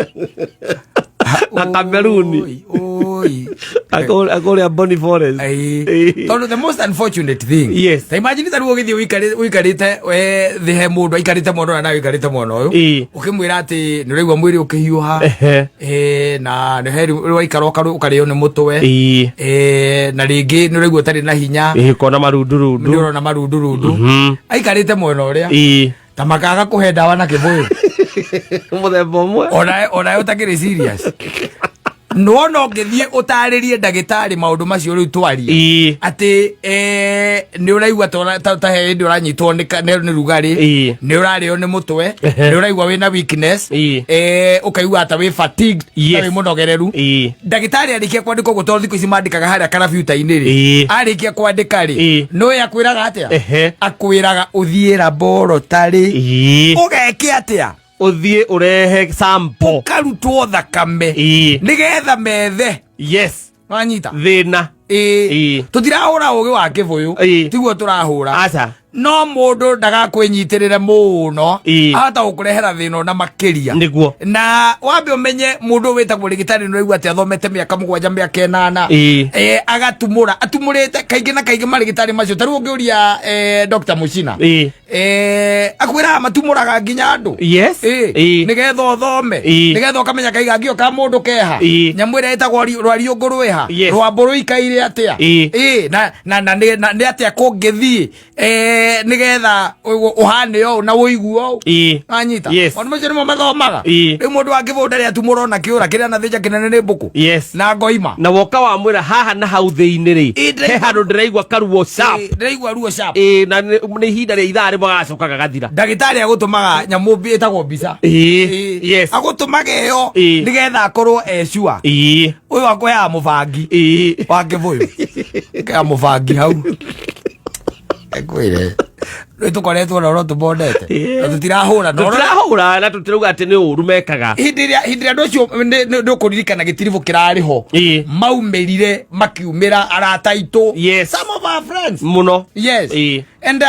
S1: Na Kameruni.
S2: Oi, oi.
S1: Akũrĩa Boni Forest.
S2: Ĩĩ.
S1: Ĩĩ.
S2: Tondũ the most unfortunate thing.
S1: Yes.
S2: Ta imagine ta rĩu ũgĩthiĩ ũikarĩte we thĩ he mũndũ aikarĩte mwena ũyũ nawe ũikarĩte mwena ũyũ.
S1: Ĩĩ.
S2: Ũkĩmwĩra atĩ nĩ ũraigua mwĩrĩ ũkĩhiũha.
S1: Ehe.
S2: Ĩĩ, na nĩ he rĩu waikara ũkarĩo nĩ mũtwe.
S1: Ĩĩ.
S2: Ĩĩ, na rĩngĩ nĩ ũraigua ũtarĩ na hinya.
S1: Ĩĩ, kona
S2: Nĩ
S1: marundurundu.
S2: ũrona marundurundu. Aikarĩte mwena ũrĩa.
S1: Ĩĩ.
S2: Ta makaga kũhe ndawa na kĩbũyũ.
S1: Mũthemba ũmwe.
S2: Ona ũtakĩrĩ serious. Nĩwona ũngĩthiĩ ũtarĩrie ndagĩtarĩ maũndũ macio rĩu twaria.
S1: Ĩĩ.
S2: Atĩ nĩ ũraigua ta he hĩndĩ ũranyitwo nĩ rugarĩ.
S1: Ĩĩ.
S2: Nĩ ũrarĩo nĩ mũtwe.
S1: Ehe.
S2: Nĩ ũraigua wĩna weakness.
S1: Ĩĩ.
S2: Ũkaigua ta wĩ fatigued,
S1: Yes.
S2: ta wĩ mũnogereru.
S1: Ĩĩ.
S2: Ndagĩtarĩ arĩkia kwandĩka ũguo tondũ thikũ ici mandĩkaga harĩa karabiuta-inĩ rĩ.
S1: Ĩĩ.
S2: Arĩkia kwandĩka rĩ.
S1: Ĩĩ.
S2: Nĩũĩ akwĩraga atĩa?
S1: Ehe.
S2: Akwĩraga ũthiĩ laboratory.
S1: Ĩĩ.
S2: Ũgeke atĩa?
S1: Ũthiĩ ũrehe sample.
S2: Ũkarutwo thakame.
S1: Ĩĩ.
S2: Nĩgetha methe.
S1: Yes.
S2: Wanyita?
S1: Thĩna.
S2: Ĩĩ.
S1: Ĩĩ.
S2: Tũtirahũra ũgĩ wa kĩbũyũ.
S1: Ĩĩ.
S2: Tiguo tũrahũra.
S1: Aca.
S2: No mũndũ ndagakwĩnyitĩrĩre mũno.
S1: Ĩĩ.
S2: Ahota gũkũrehera thĩna ona makĩria.
S1: Nĩguo.
S2: Na wambe ũmenye mũndũ wĩtagwo rĩgĩtarĩ nĩ atĩ athomete mĩaka 7, mĩaka 8.
S1: Ĩĩ.
S2: Agatumũra atumũrĩte kaingĩ na kaingĩ marĩgĩtarĩ macio ta rĩu ũngĩũria Dr. Muchina,
S1: Ĩĩ.
S2: Akwĩraga matumũraga nginya andũ.
S1: Yes.
S2: Ĩĩ.
S1: Ĩĩ.
S2: Nĩgetha ũthome,
S1: Ĩĩ.
S2: nĩgetha ũkamenya kaigangio ka mũndũ keha,
S1: Ĩĩ.
S2: nyamũ ĩrĩa ĩtagwo rwariũngũ rwĩha,
S1: Yes.
S2: rwambũ rũikaire atĩa.
S1: Ĩĩ.
S2: Ĩĩ, na nĩ atĩa kũngĩthiĩ nĩgetha ũhane ũũ na ũigue ũũ.
S1: Ĩĩ.
S2: Anyita?
S1: Yes.
S2: Maũndũ macio nĩmo mathomaga.
S1: Ĩĩ.
S2: Rĩu mũndũ wa kĩbũyũ ndarĩ atumũra ona kĩũra kĩrĩa anathĩnja kĩnene nĩ mbũkũ
S1: Yes.
S2: na ngoima.
S1: Na woka wamwĩra haha na hau thĩinĩ rĩ,
S2: Ĩĩ,
S1: he handũ ndĩraigua karuo sharp.
S2: Ĩĩ, ndĩraigua ruo sharp.
S1: Ĩĩ, na nĩ ihinda rĩa ithaa rĩmwe gagacoka gagathira.
S2: Ndagĩtarĩ agũtũmaga nyamũ ĩtagwo mbica.
S1: Ĩĩ.
S2: Ĩĩ.
S1: Yes.
S2: Agũtũmaga ĩyo
S1: Ĩĩ.
S2: nĩgetha akorwo e sure.
S1: Ĩĩ.
S2: Ũyũ akũheaga mũbangi
S1: Ĩĩ.
S2: wa kĩbũyũ kea mũbangi hau ekwĩre rĩu tũkoretwo na ũrĩa tũbondete
S1: Ĩĩ.
S2: na tũtirahũra na ũrĩa-
S1: Tũtirahũra na tũtirauga atĩ nĩ ũru mekaga.
S2: Hĩndĩ ĩrĩa andũ acio nĩ ũkũririkana gĩtiribũ kĩrarĩ ho,
S1: Ĩĩ.
S2: maumĩrire makiumĩra arata aitũ,
S1: Yes.
S2: some of our friends.
S1: Mũno.
S2: Yes.
S1: Ĩĩ.
S2: And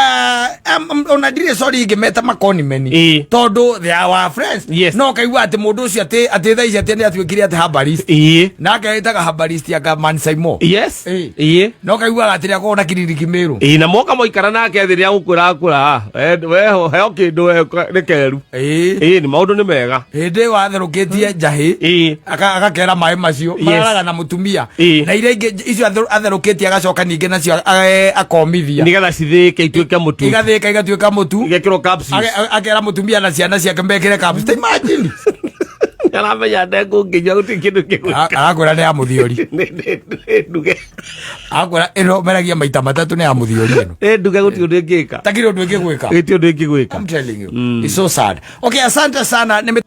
S2: ona ndirĩ sorry ingĩmeta makonimeni,
S1: Ĩĩ.
S2: tondũ they are our friends.
S1: Yes.
S2: No kaigua atĩ mũndũ ũcio atĩ thaa ici atĩ nĩ atuĩkire atĩ herbalist,
S1: Ĩĩ.
S2: nake ĩtaga herbalist anga Mansaimo.
S1: Yes.
S2: Ĩĩ.
S1: Ĩĩ.
S2: No kaiguaga atĩ nĩakoragwo na kiriniki Mĩrũ.
S1: Ĩĩ, na moka moikara nake thĩ rĩa gũkwĩra akwĩra, "We heo kĩndũ we nĩ keru."
S2: Ĩĩ.
S1: Ĩĩ, nĩ maũndũ nĩ mega.
S2: Hĩndĩ ĩyo atherũkĩtie njahĩ,
S1: Ĩĩ.
S2: Agakera maĩ macio,
S1: Yes.
S2: mararaga na mũtumia,
S1: Ĩĩ.
S2: na iria ingĩ icio atherũkĩtie agacoka ningĩ nacio akomithia,
S1: nĩgetha cithĩĩke ituĩke mũtu.
S2: Igathĩka igatuĩka mũtu.
S1: Igekĩrwo capsules.
S2: Akera mũtumia na ciana ciake mekĩre capsules. Imagine.
S1: Aramenya ndengũ ngĩnyua gũtirĩ kĩndũ kĩgwĩka.
S2: Arakwĩra nĩ ya mũthiori.
S1: Nĩ nduge.
S2: Arakwĩra ĩno meragia maita matatũ, nĩ ya mũthiori ĩno.
S1: Nĩ nduge, gũtirĩ ũndũ ĩngĩka.
S2: Takiri ũndũ ĩngĩgwĩka.
S1: Gũtirĩ ũndũ ĩngĩgwĩka.
S2: I'm telling you. It's so sad. Okay, asante sana. Nime